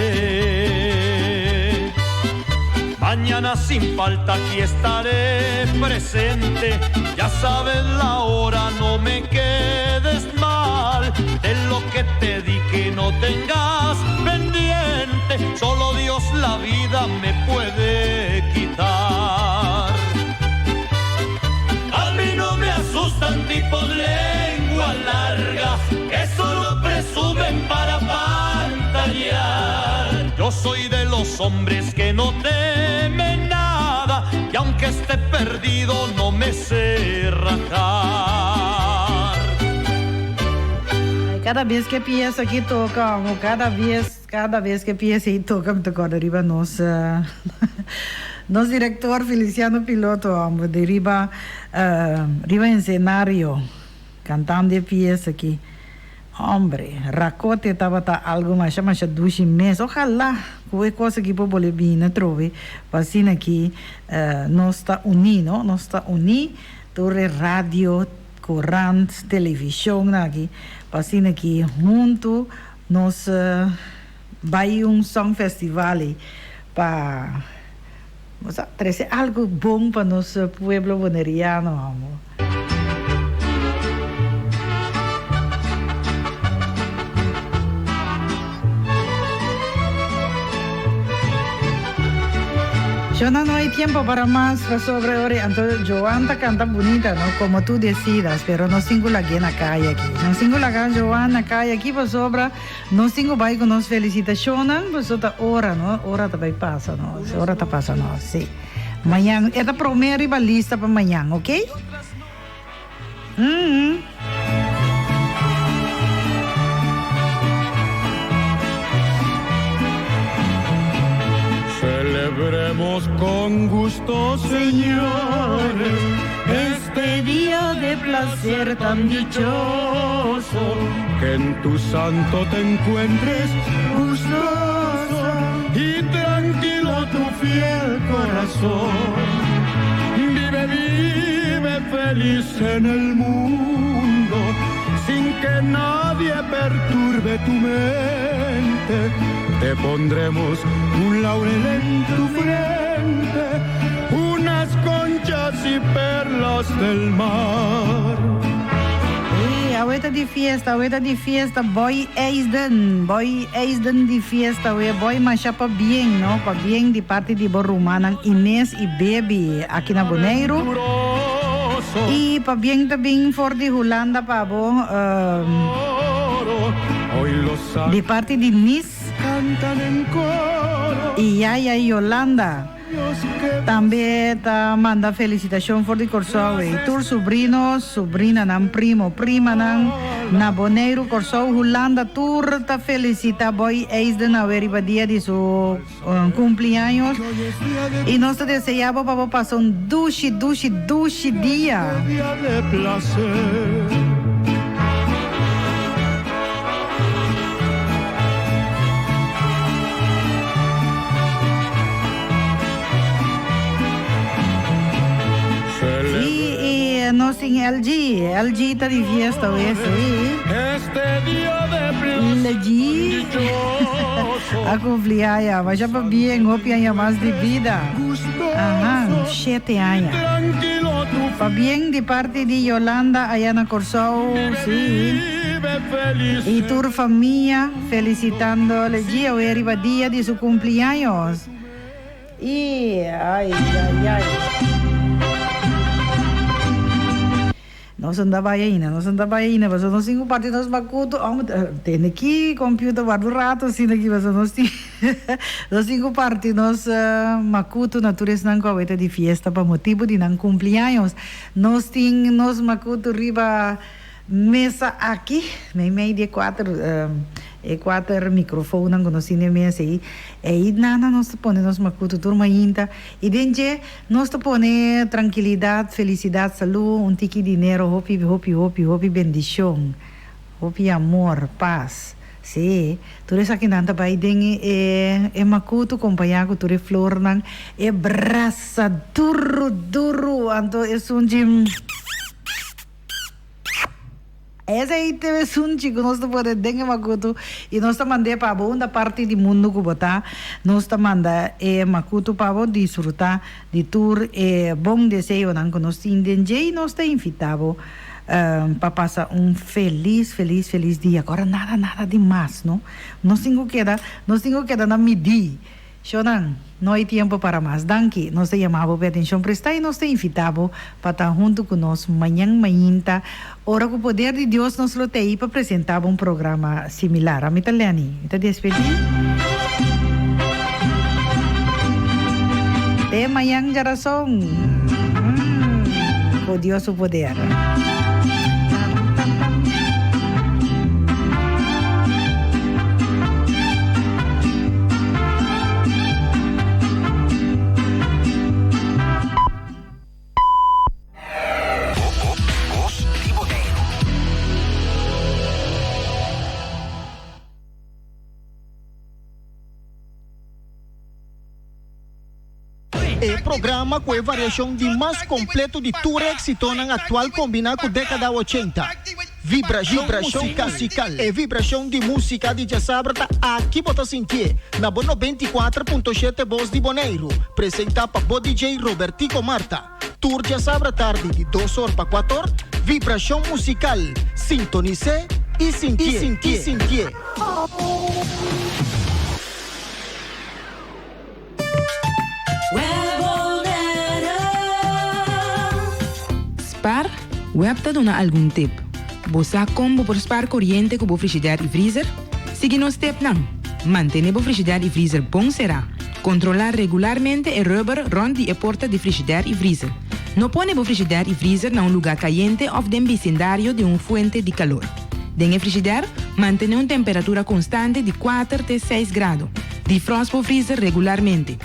S1: Mañana sin falta aquí estaré presente, ya sabes la hora, no me quedes mal. De lo que te di que no tengas pendiente, solo Dios la vida me puede quitar. A mí no me asustan tipos lengua larga que solo presumen para pantallar. Yo soy de los hombres que no temen nada y aunque esté perdido no me sé rajar.
S2: Ay, kada bes ku e piesa aki toka, amo, kada bes, kada bes ku e piesa ei toka, mi ta kòrda riba nos, nos direktor Feliciano Piloto, amo, di riba, riba ensenario, kantando e piesa aki. Hombre, Rakote tabata algo masha masha dushi mes. Ojalá ku e kos aki por bolbe bini atrobe pa asina ki nos ta uní, no? Nos ta uní tur e radio, korant, televishonnan aki pa asina ki huntu nos bai un songfestival ei pa, bo sa, trese algo bon pa nos pueblo boneriano, amo. Shona no hay tiempo para mas pasobra ora anto Joan ta canta bunita no como tu decidas pero nos tin cu lag'e na caya aki nos tin cu laga Joan na caya aki pasobra nos tin cu bay cu nos felicitacionnan pasobra ta ora no ora ta bay pasa no ora ta pasa no si. Mañan, e ta prome riba lista pa mañan, ok? Mm.
S4: Celebremos con gusto, señores, este día de placer tan dichoso, que en tu santo te encuentres gustoso y tranquilo tu fiel corazón. Vive, vive feliz en el mundo, sin que nadie perturbe tu mente. Te pondremos un laurel en tu frente, unas conchas y perlas del mar.
S2: Ey, awe ta di fiesta, awe ta di fiesta, Boy Eisden, Boy Eisden di fiesta awe, Boy masha pabien, no, pabien di parti di bo rumannan Ines y Bebi aki na Boneiru. Y pabien ta bin for di Hulanda pa bo, di parti di Nis y Yaya Yolanda. Tambe ta manda felicitacion for di Corsou y tur subrino, subrinanan, primo, primanan na Boneiru, Corsou, Hulanda tur ta felicita Boy Eisden awe riba dia di su cumpleaños y nos ta desea bo pa bo pasa un dushi dushi dushi dia. Sí, y nos tin LG. LG ta di fiesta hoy, sí. LG a cumpli aña. Masha pabien, hopi aña mas di bida. Aha, shete aña. Pabien di parti di Yolanda aya na Corsou, sí. Y tur famia. Felicitando Legie awe riba dia di su cumpleaños. Y ay ay ay. Nos no ta bay ainda, nos no ta bay ainda pasobra nos tin cu parti nos macuto. Oh, tene ki computer warda un rato asina aki pasobra nos tin nos tin cu parti nos macuto na tur esnan cu awe ta di fiesta pa motibo di nan cumpleaños. Nos tin nos macuto riba. Mesa aki, meimei di e kuater E kuater microfoonnan ku nos tin den mesa ei, ei nana nos ta pone nos makutu tur mainta i den dje nos ta pone trankilidat, felisidat, salú, un tiki dinero, hopi, hopi, hopi, hopi bendishon, hopi amor, pas. Sí, tur esakinan ta bai den e e makutu kompañá ku tur e flornan, e brasa duru duru, anto esun dje. Esei ta esun chi ku nos ta pone den e makutu i nos ta mand'é pa bo unda parti di mundu ku bo ta. Nos ta manda e makutu pa bo disfrutá di tur e bon deseonan ku nos tin den dje i nos ta invitá bo pa pasa un felis, felis, felis dia. Kòrda nada, nada di mas, no. Nos tin ku keda, nos tin ku keda na midí. Shownan, no hay tiempo para mas. Danki. Nos ta yama bo p'e atencion prestá i nos ta invitá bo pa ta huntu ku nos mañan mainta, ora ku poder di Dios nos lo t'ei pa presentá bo un programa similar. Ami ta Lenny. Mi ta despedí. Te mañan djarason. Ku Dios su poder.
S14: E programa ku e variashon di mas kompleto di tur e eksitonan aktual kombiná ku dékada ochenta. Vibrashon musikal. E vibrashon di músika di djasabra ta aki bo ta sintié, na bo 94.7 Bos di Boneiru, presentá pa bo DJ Robertico Marta. Tur djasabra tardi di dos or pa kuator, Vibrashon Musikal. Sintonis'é i sintié.
S10: Spar? Web ta duna algun tip. Bo sa kon bo por spar koriente ku bo frishider i vrizer? Sigui nos tepnan! Mantené bo frishider i vrizer bon será. Kontrolá regularmente e rubber rònt di e porta di frishider i vrizer. No pone bo frishider i vrizer na un lugá kayente òf den bisindario di un fuente di kalor. Den e frishider, mantené un temperatura konstante di kuater te seis grado. Defrost bo freezer regularmente.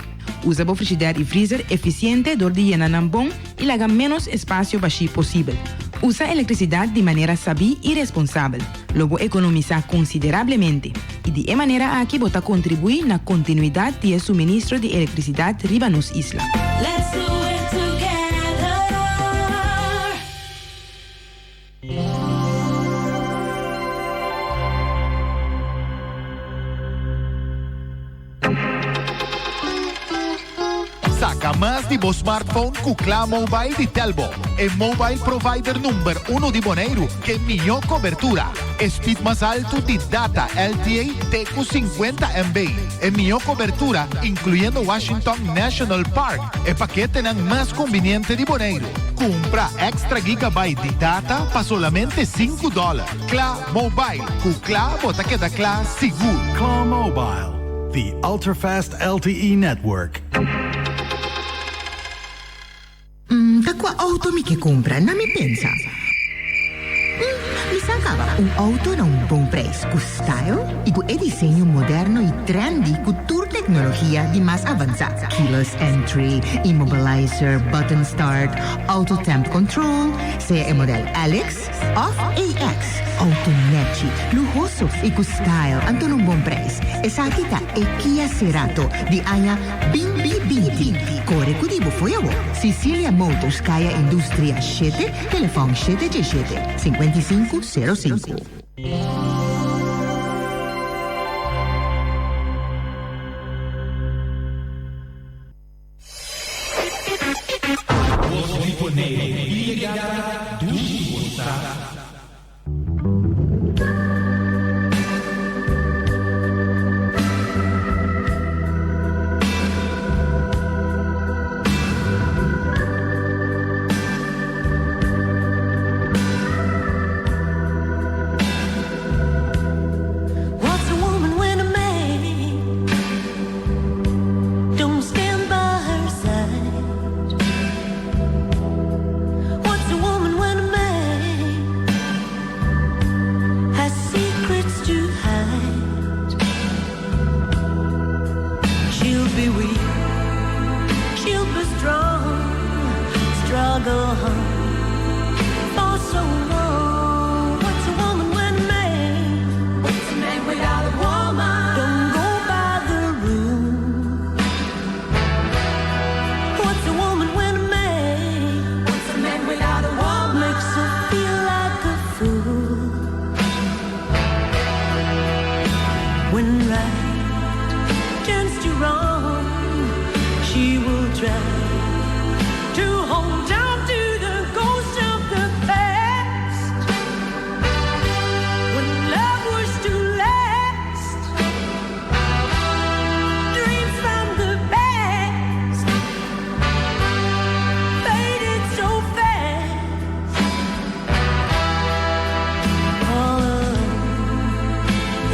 S10: Usa bo frishider i freezer efisiente dor di yena nan bon i laga ménos espasio bashí posibel. Usa elektrisidat di manera sabí i responsabel. Lo bo ekonomisá konsiderablemente i di e manera aki bo ta kontribuí na kontinuidat di e suministro di elektrisidat riba nos isla.
S15: Let's do it together.
S16: Saca mas di bo smartphone cu Kla Mobile di Telbo, e mobile provider number uno di Boneiru ke mihó cobertura, e speed mas altu di data LTE te cu 50 MB, e mihó cobertura incluyendo Washington National Park, e paketenan mas conveniente di Boneiru. Kumpra extra gigabyte di data pa solamente sinku dòler. Kla Mobile, ku kla bo ta keda kla sigur.
S17: Kla Mobile, the ultra-fast LTE network.
S18: Mm, ta kua outo mi ke kumpra? Na mi pensa. Mm, mi sa kaba. Un outo na un bon prijs, ku style i ku e diseño moderno i trendy ku tur teknologia di mas avansá. Keyless entry, immobilizer, button start, auto temp control, sea e model LX òf AX. Outo nèchi, luhoso i ku style anto na un bon prijs. Esaki ta e Kia Cerato di aña Binti binti. Kore ku di bo fo'i awo. Cicilia Motors Kaya Industria shete, telefòn shete djeshete, 55 05.
S11: Bos di Boneiru, Yegada dushi bo sa.
S15: What's a woman when a man don't stand by her side? What's a woman when a man? struggle hung for so long. What's a woman when a man? What's a man without a woman? Don't go by the rule. What's a woman when a man? What's a man without a woman? Makes her feel like a fool. When right turns to wrong, she will try to hold on to the ghost of the past. When love was to last, dreams from the past faded so fast. All alone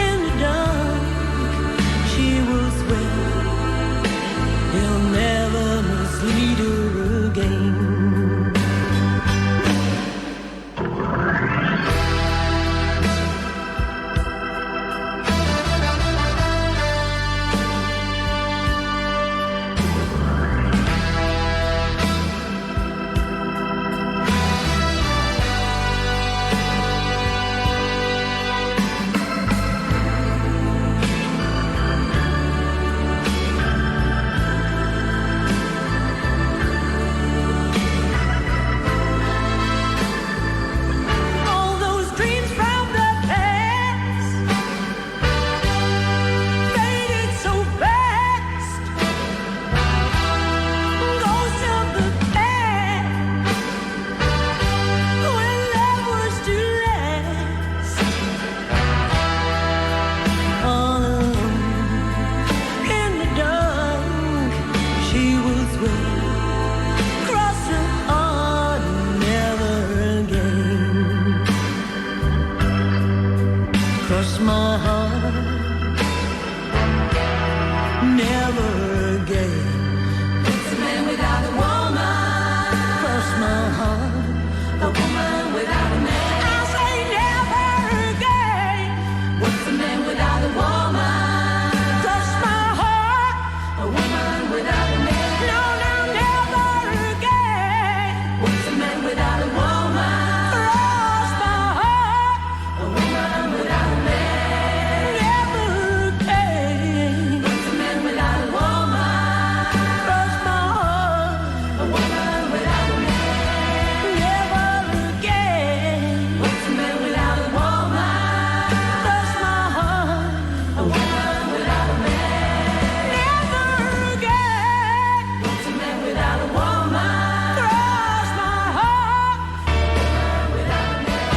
S15: in the dark, she will swear he'll never mislead her again. All those dreams from the past faded so fast. Ghosts of the past when love was to last. All alone in the dark, she will swear cross her heart never again. Cross my heart, never again. What's a man without a woman? Cross my heart, a woman without a man. I say never again. What's a man without a woman? Cross my heart, a woman without a man. No, no, never again. What's a man without a woman? Cross my heart, a woman without a man. Never again. What's a man without a woman? Cross my heart, a woman without a man. Never again. What's a man without a woman? Cross my heart, a woman without a man. Never again. What's a man without a woman? Cross my heart. Without a man.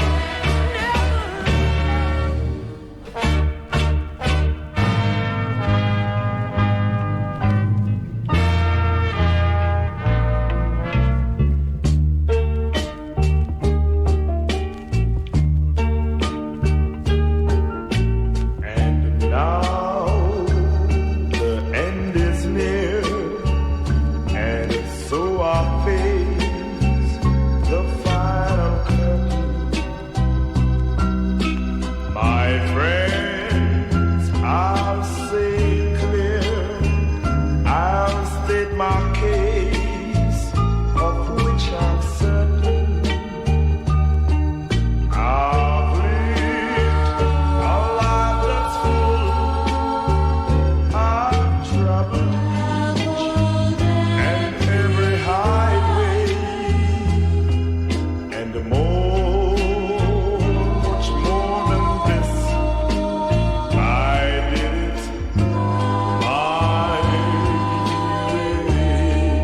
S19: And now the end is near, and so I face the final curtain. My friends, I'll say it clear, I'll state my case, of which I'm certain. I've lived a life that's full. I've traveled each and every highway, and more, much more than this. I did it my way.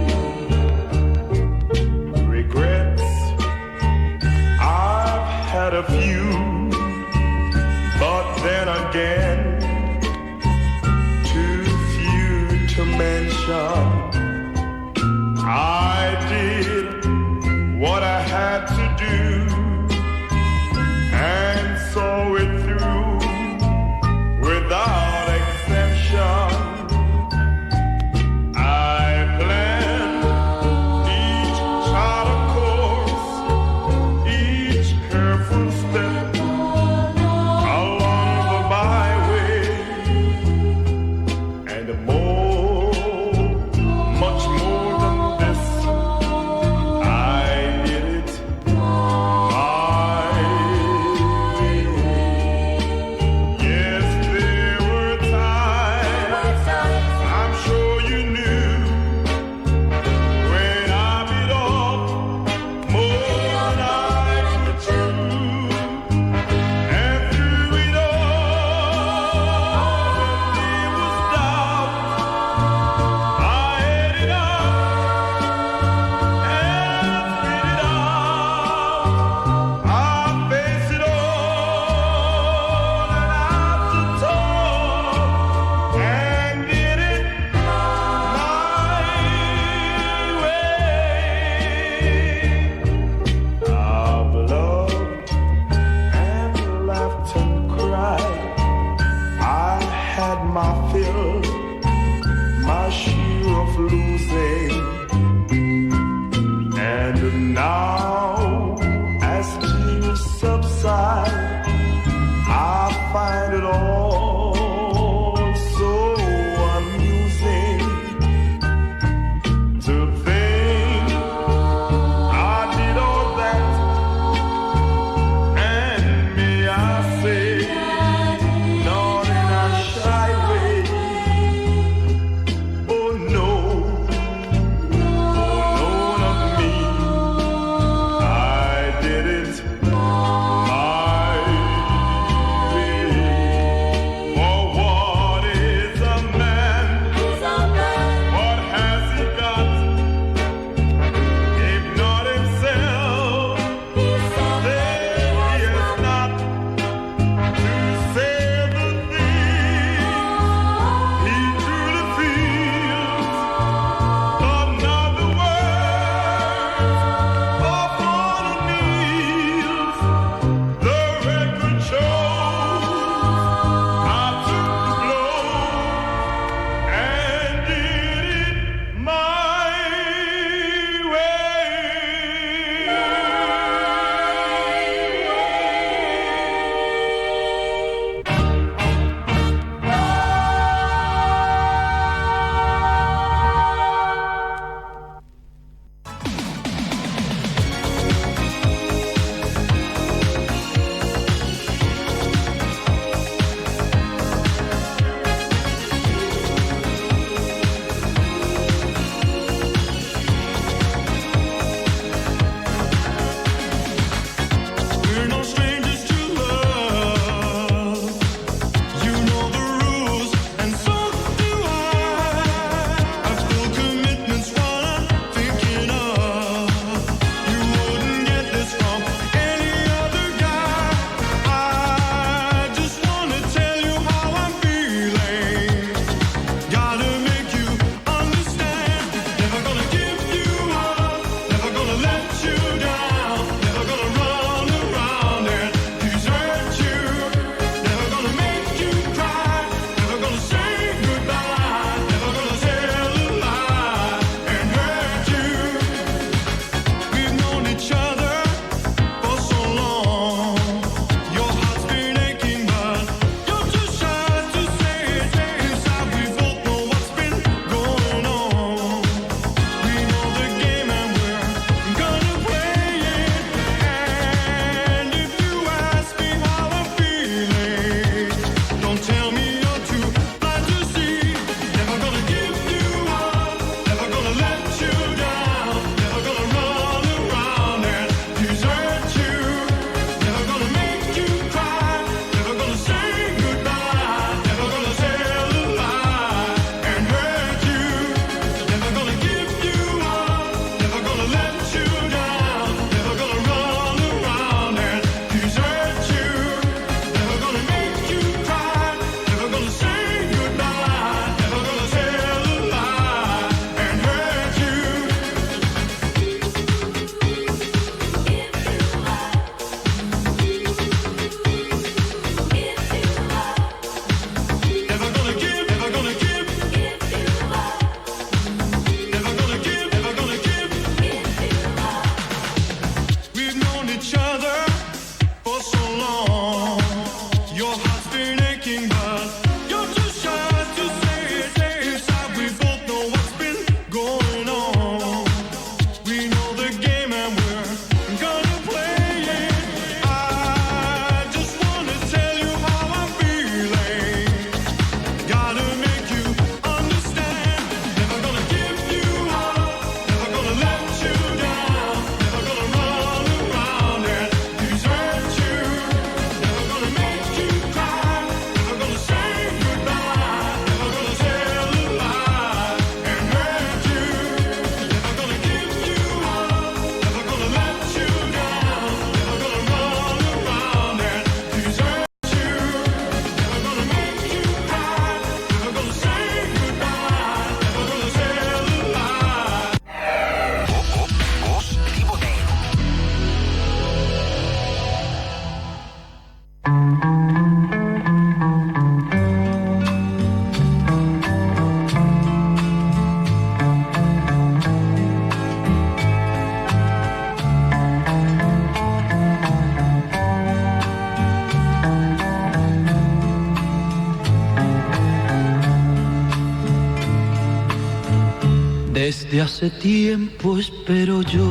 S1: Desde hace tiempo espero yo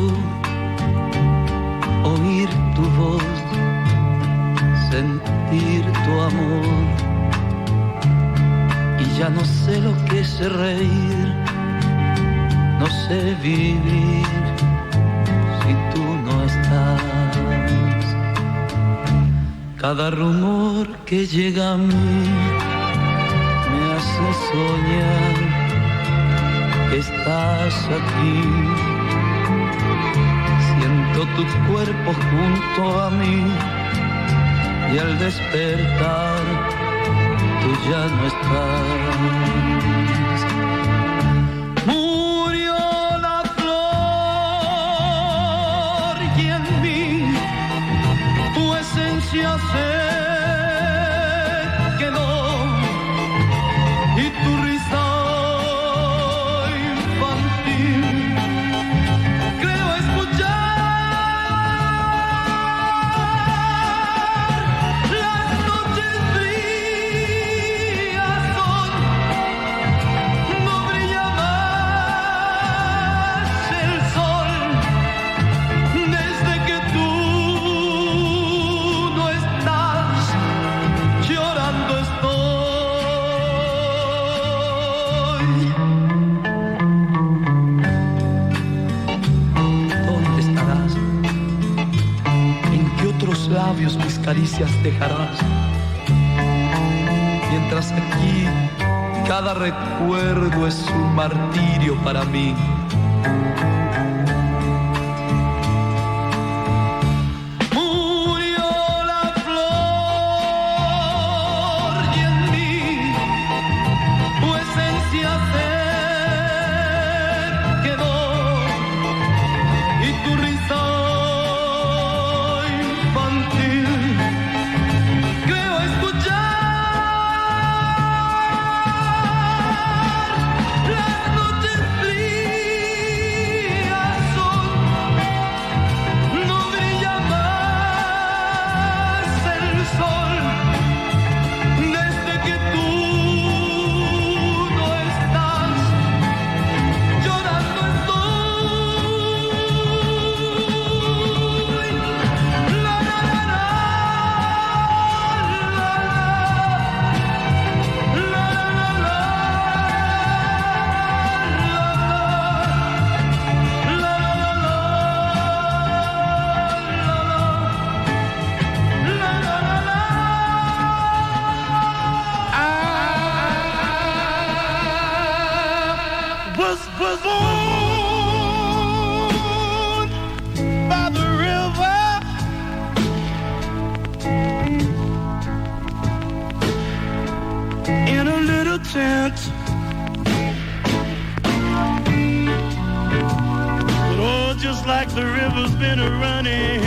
S1: oír tu voz, sentir tu amor. Y ya no sé lo que es reír, no sé vivir si tú no estás. Cada rumor que llega a mí me hace soñar que estás aquí. Siento tu cuerpo junto a mí y al despertar tú ya no estás. Murió la flor y en mí tu esencia se quedó y tu risa infantil creo escuchar. Las noches frías son, no brilla más el sol desde que tú no estás, llorando estoy. ¿Dónde estarás? ¿En qué otros labios mis caricias dejarás? Mientras aquí cada recuerdo es un martirio para mí. Murió la flor y en mí tu esencia se quedó y tu risa infantil creo escuchar. Las noches frías son, no brilla más el sol desde que tú no estás, llorando estoy. La la la la la la la la la la la la.
S19: Was born by the river in a little tent. But oh, just like the river's been a running,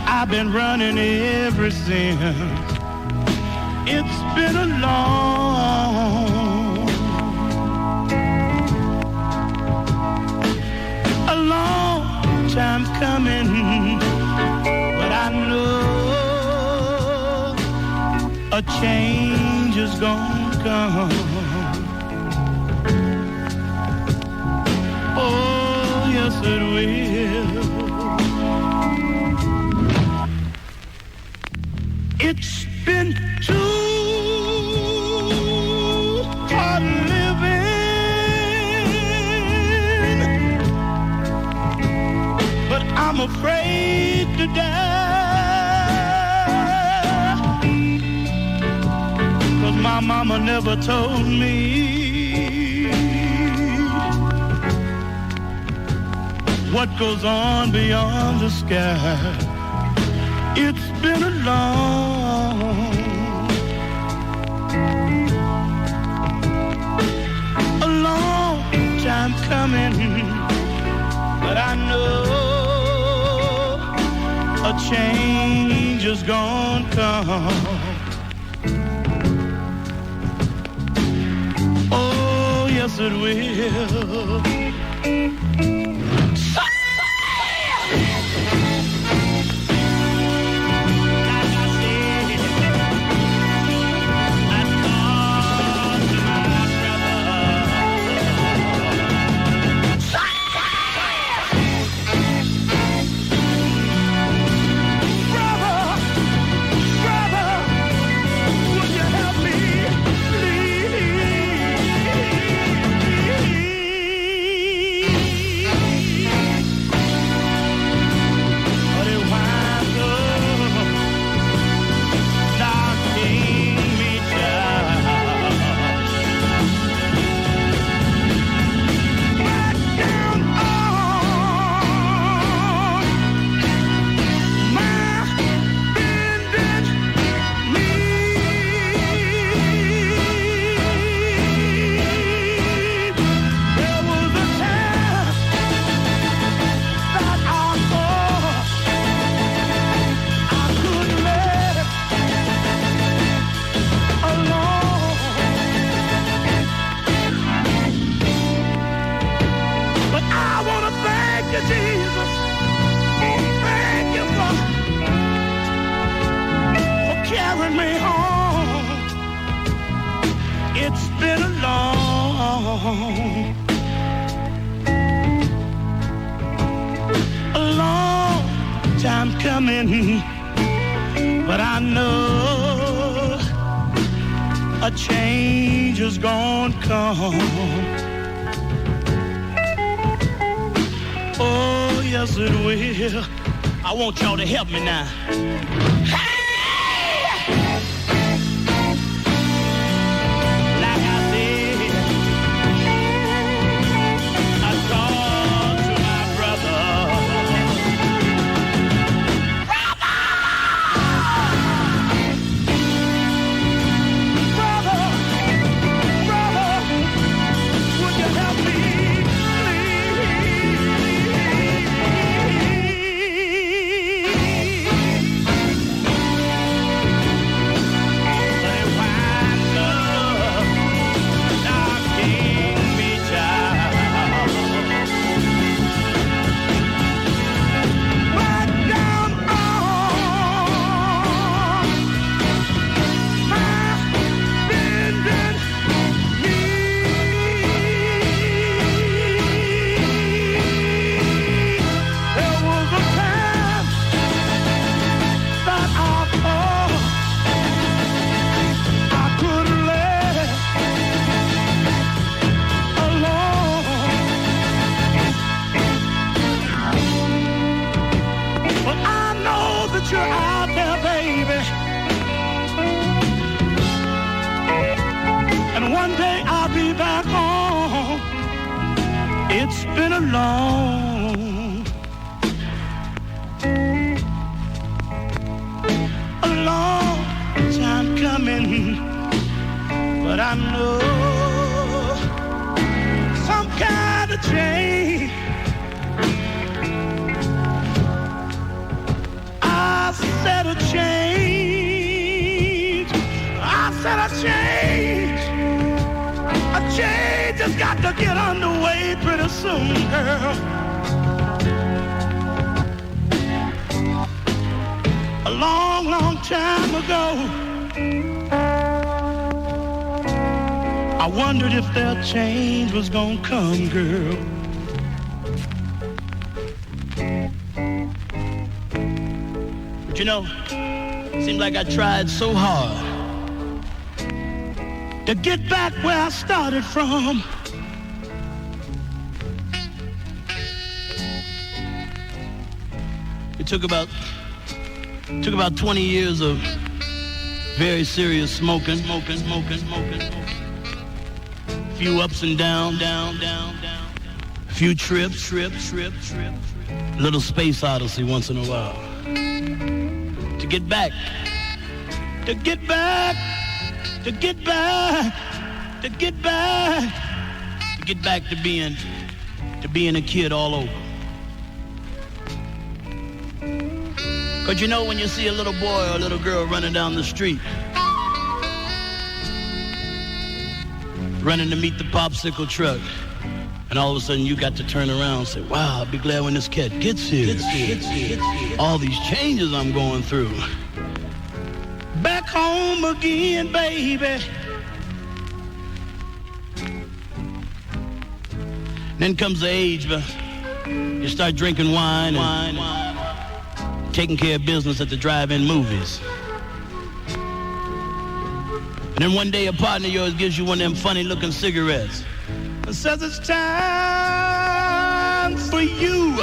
S19: I've been running ever since. It's been a long time coming, but I know a change is gonna come. Oh, yes, it will. It's been too hard living, but I'm afraid to die. 'Cause my mama never told me what goes on beyond the sky. It's been a long time coming, but I know a change is gonna come. Oh, yes, it will. Like I said, I'd come to mind. But I know a change is gonna come. Oh, yes, it will. I want y'all to help me now. Like I said, I talked to my brother. Brother, brother, would you help me, please? But it winds up knocking me down. Right down on my bended knee. There was a time that I thought I could live alone. But I know that you're out there, baby. And one day I'll be back home. It's been a long, a long time coming. But I know some kind of change. I said a change. I said a change. A change has got to get underway pretty soon, girl. A long, long time ago, I wondered if that change was gonna come, girl. But you know, seems like I tried so hard to get back where I started from. It took about took about 20 years of very serious smoking, smoking, smoking, smoking, smoking. Few ups and down, down, down, down. Few trips, trip, trip, trip. Little space odyssey once in a while. To get back, to get back, to get back, to get back, to get back to being, to being a kid all over. Cause you know when you see a little boy or a little girl running down the street, running to meet the popsicle truck, and all of a sudden you got to turn around and say, wow, I'll be glad when this cat gets here. Gets here, gets here, gets here. All these changes I'm going through. Back home again, baby. Then comes the age, but you start drinking wine and taking care of business at the drive-in movies. And then one day a partner of yours gives you one of them funny-looking cigarettes and says it's time for you,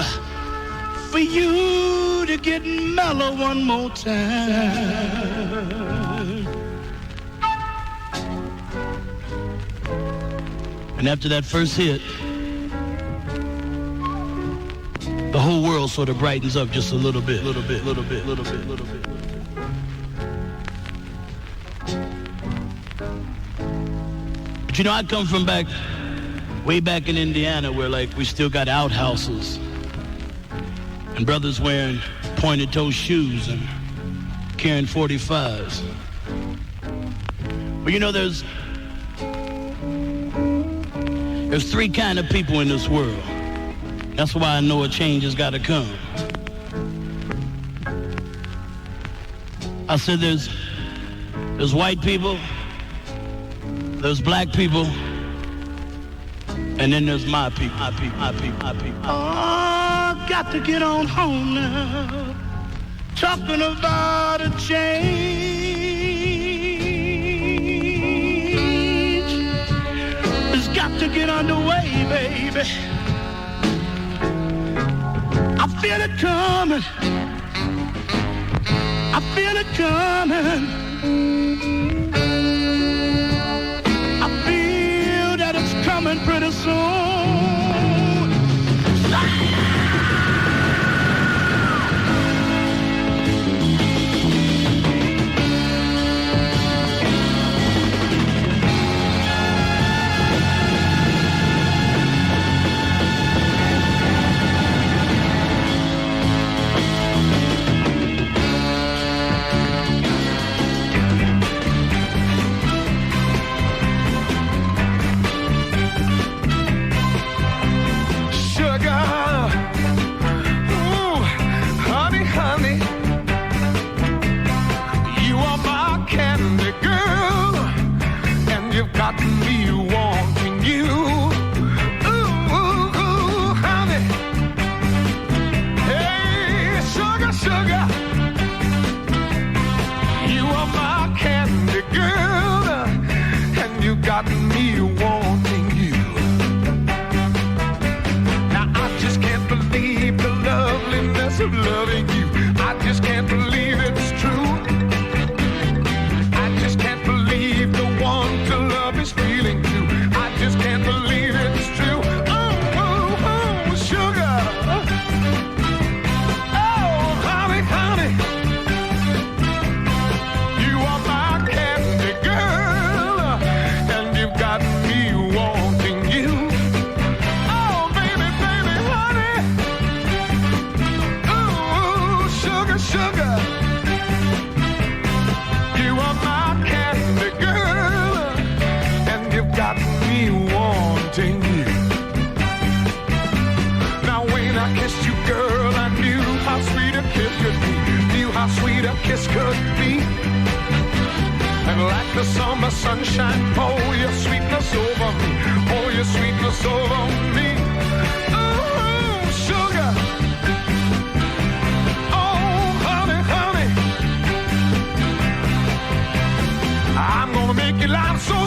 S19: for you to get mellow one more time. And after that first hit, the whole world sort of brightens up just a little bit, little bit, little bit, little bit, little bit. But you know, I come from back, way back in Indiana where like we still got outhouses and brothers wearing pointed toe shoes and carrying 45s. But you know, there's, there's three kind of people in this world. That's why I know a change has got to come. I said there's, there's white people, there's black people, and then there's my people, my people, my people, my people. Oh, got to get on home now. Talking about a change. It's got to get underway, baby. I feel it coming. I feel it coming. I feel that it's coming pretty soon.
S1: Sugar, ooh, honey, honey, you are my candy girl, and you've got me wanting you. Ooh, ooh, ooh, honey, hey, sugar, sugar, you are my candy girl, and you got me wanting you. Now I just can't believe the loveliness of loving you. I just can't believe it's true. I just can't believe the one to love is feeling too. I just can't believe it's true. Oh, oh, oh, sugar. Oh, honey, honey. You are my candy girl, and you've got me wanting you. Oh, baby, baby, honey. Ooh, sugar, sugar. You are my candy girl, and you've got me wanting you. Now, when I kissed you, girl, I knew how sweet a kiss could be. Knew how sweet a kiss could be. And like the summer sunshine, pour your sweetness over me. Pour your sweetness over me. Ooh, sugar. Oh, honey, honey. I'm gonna make your life so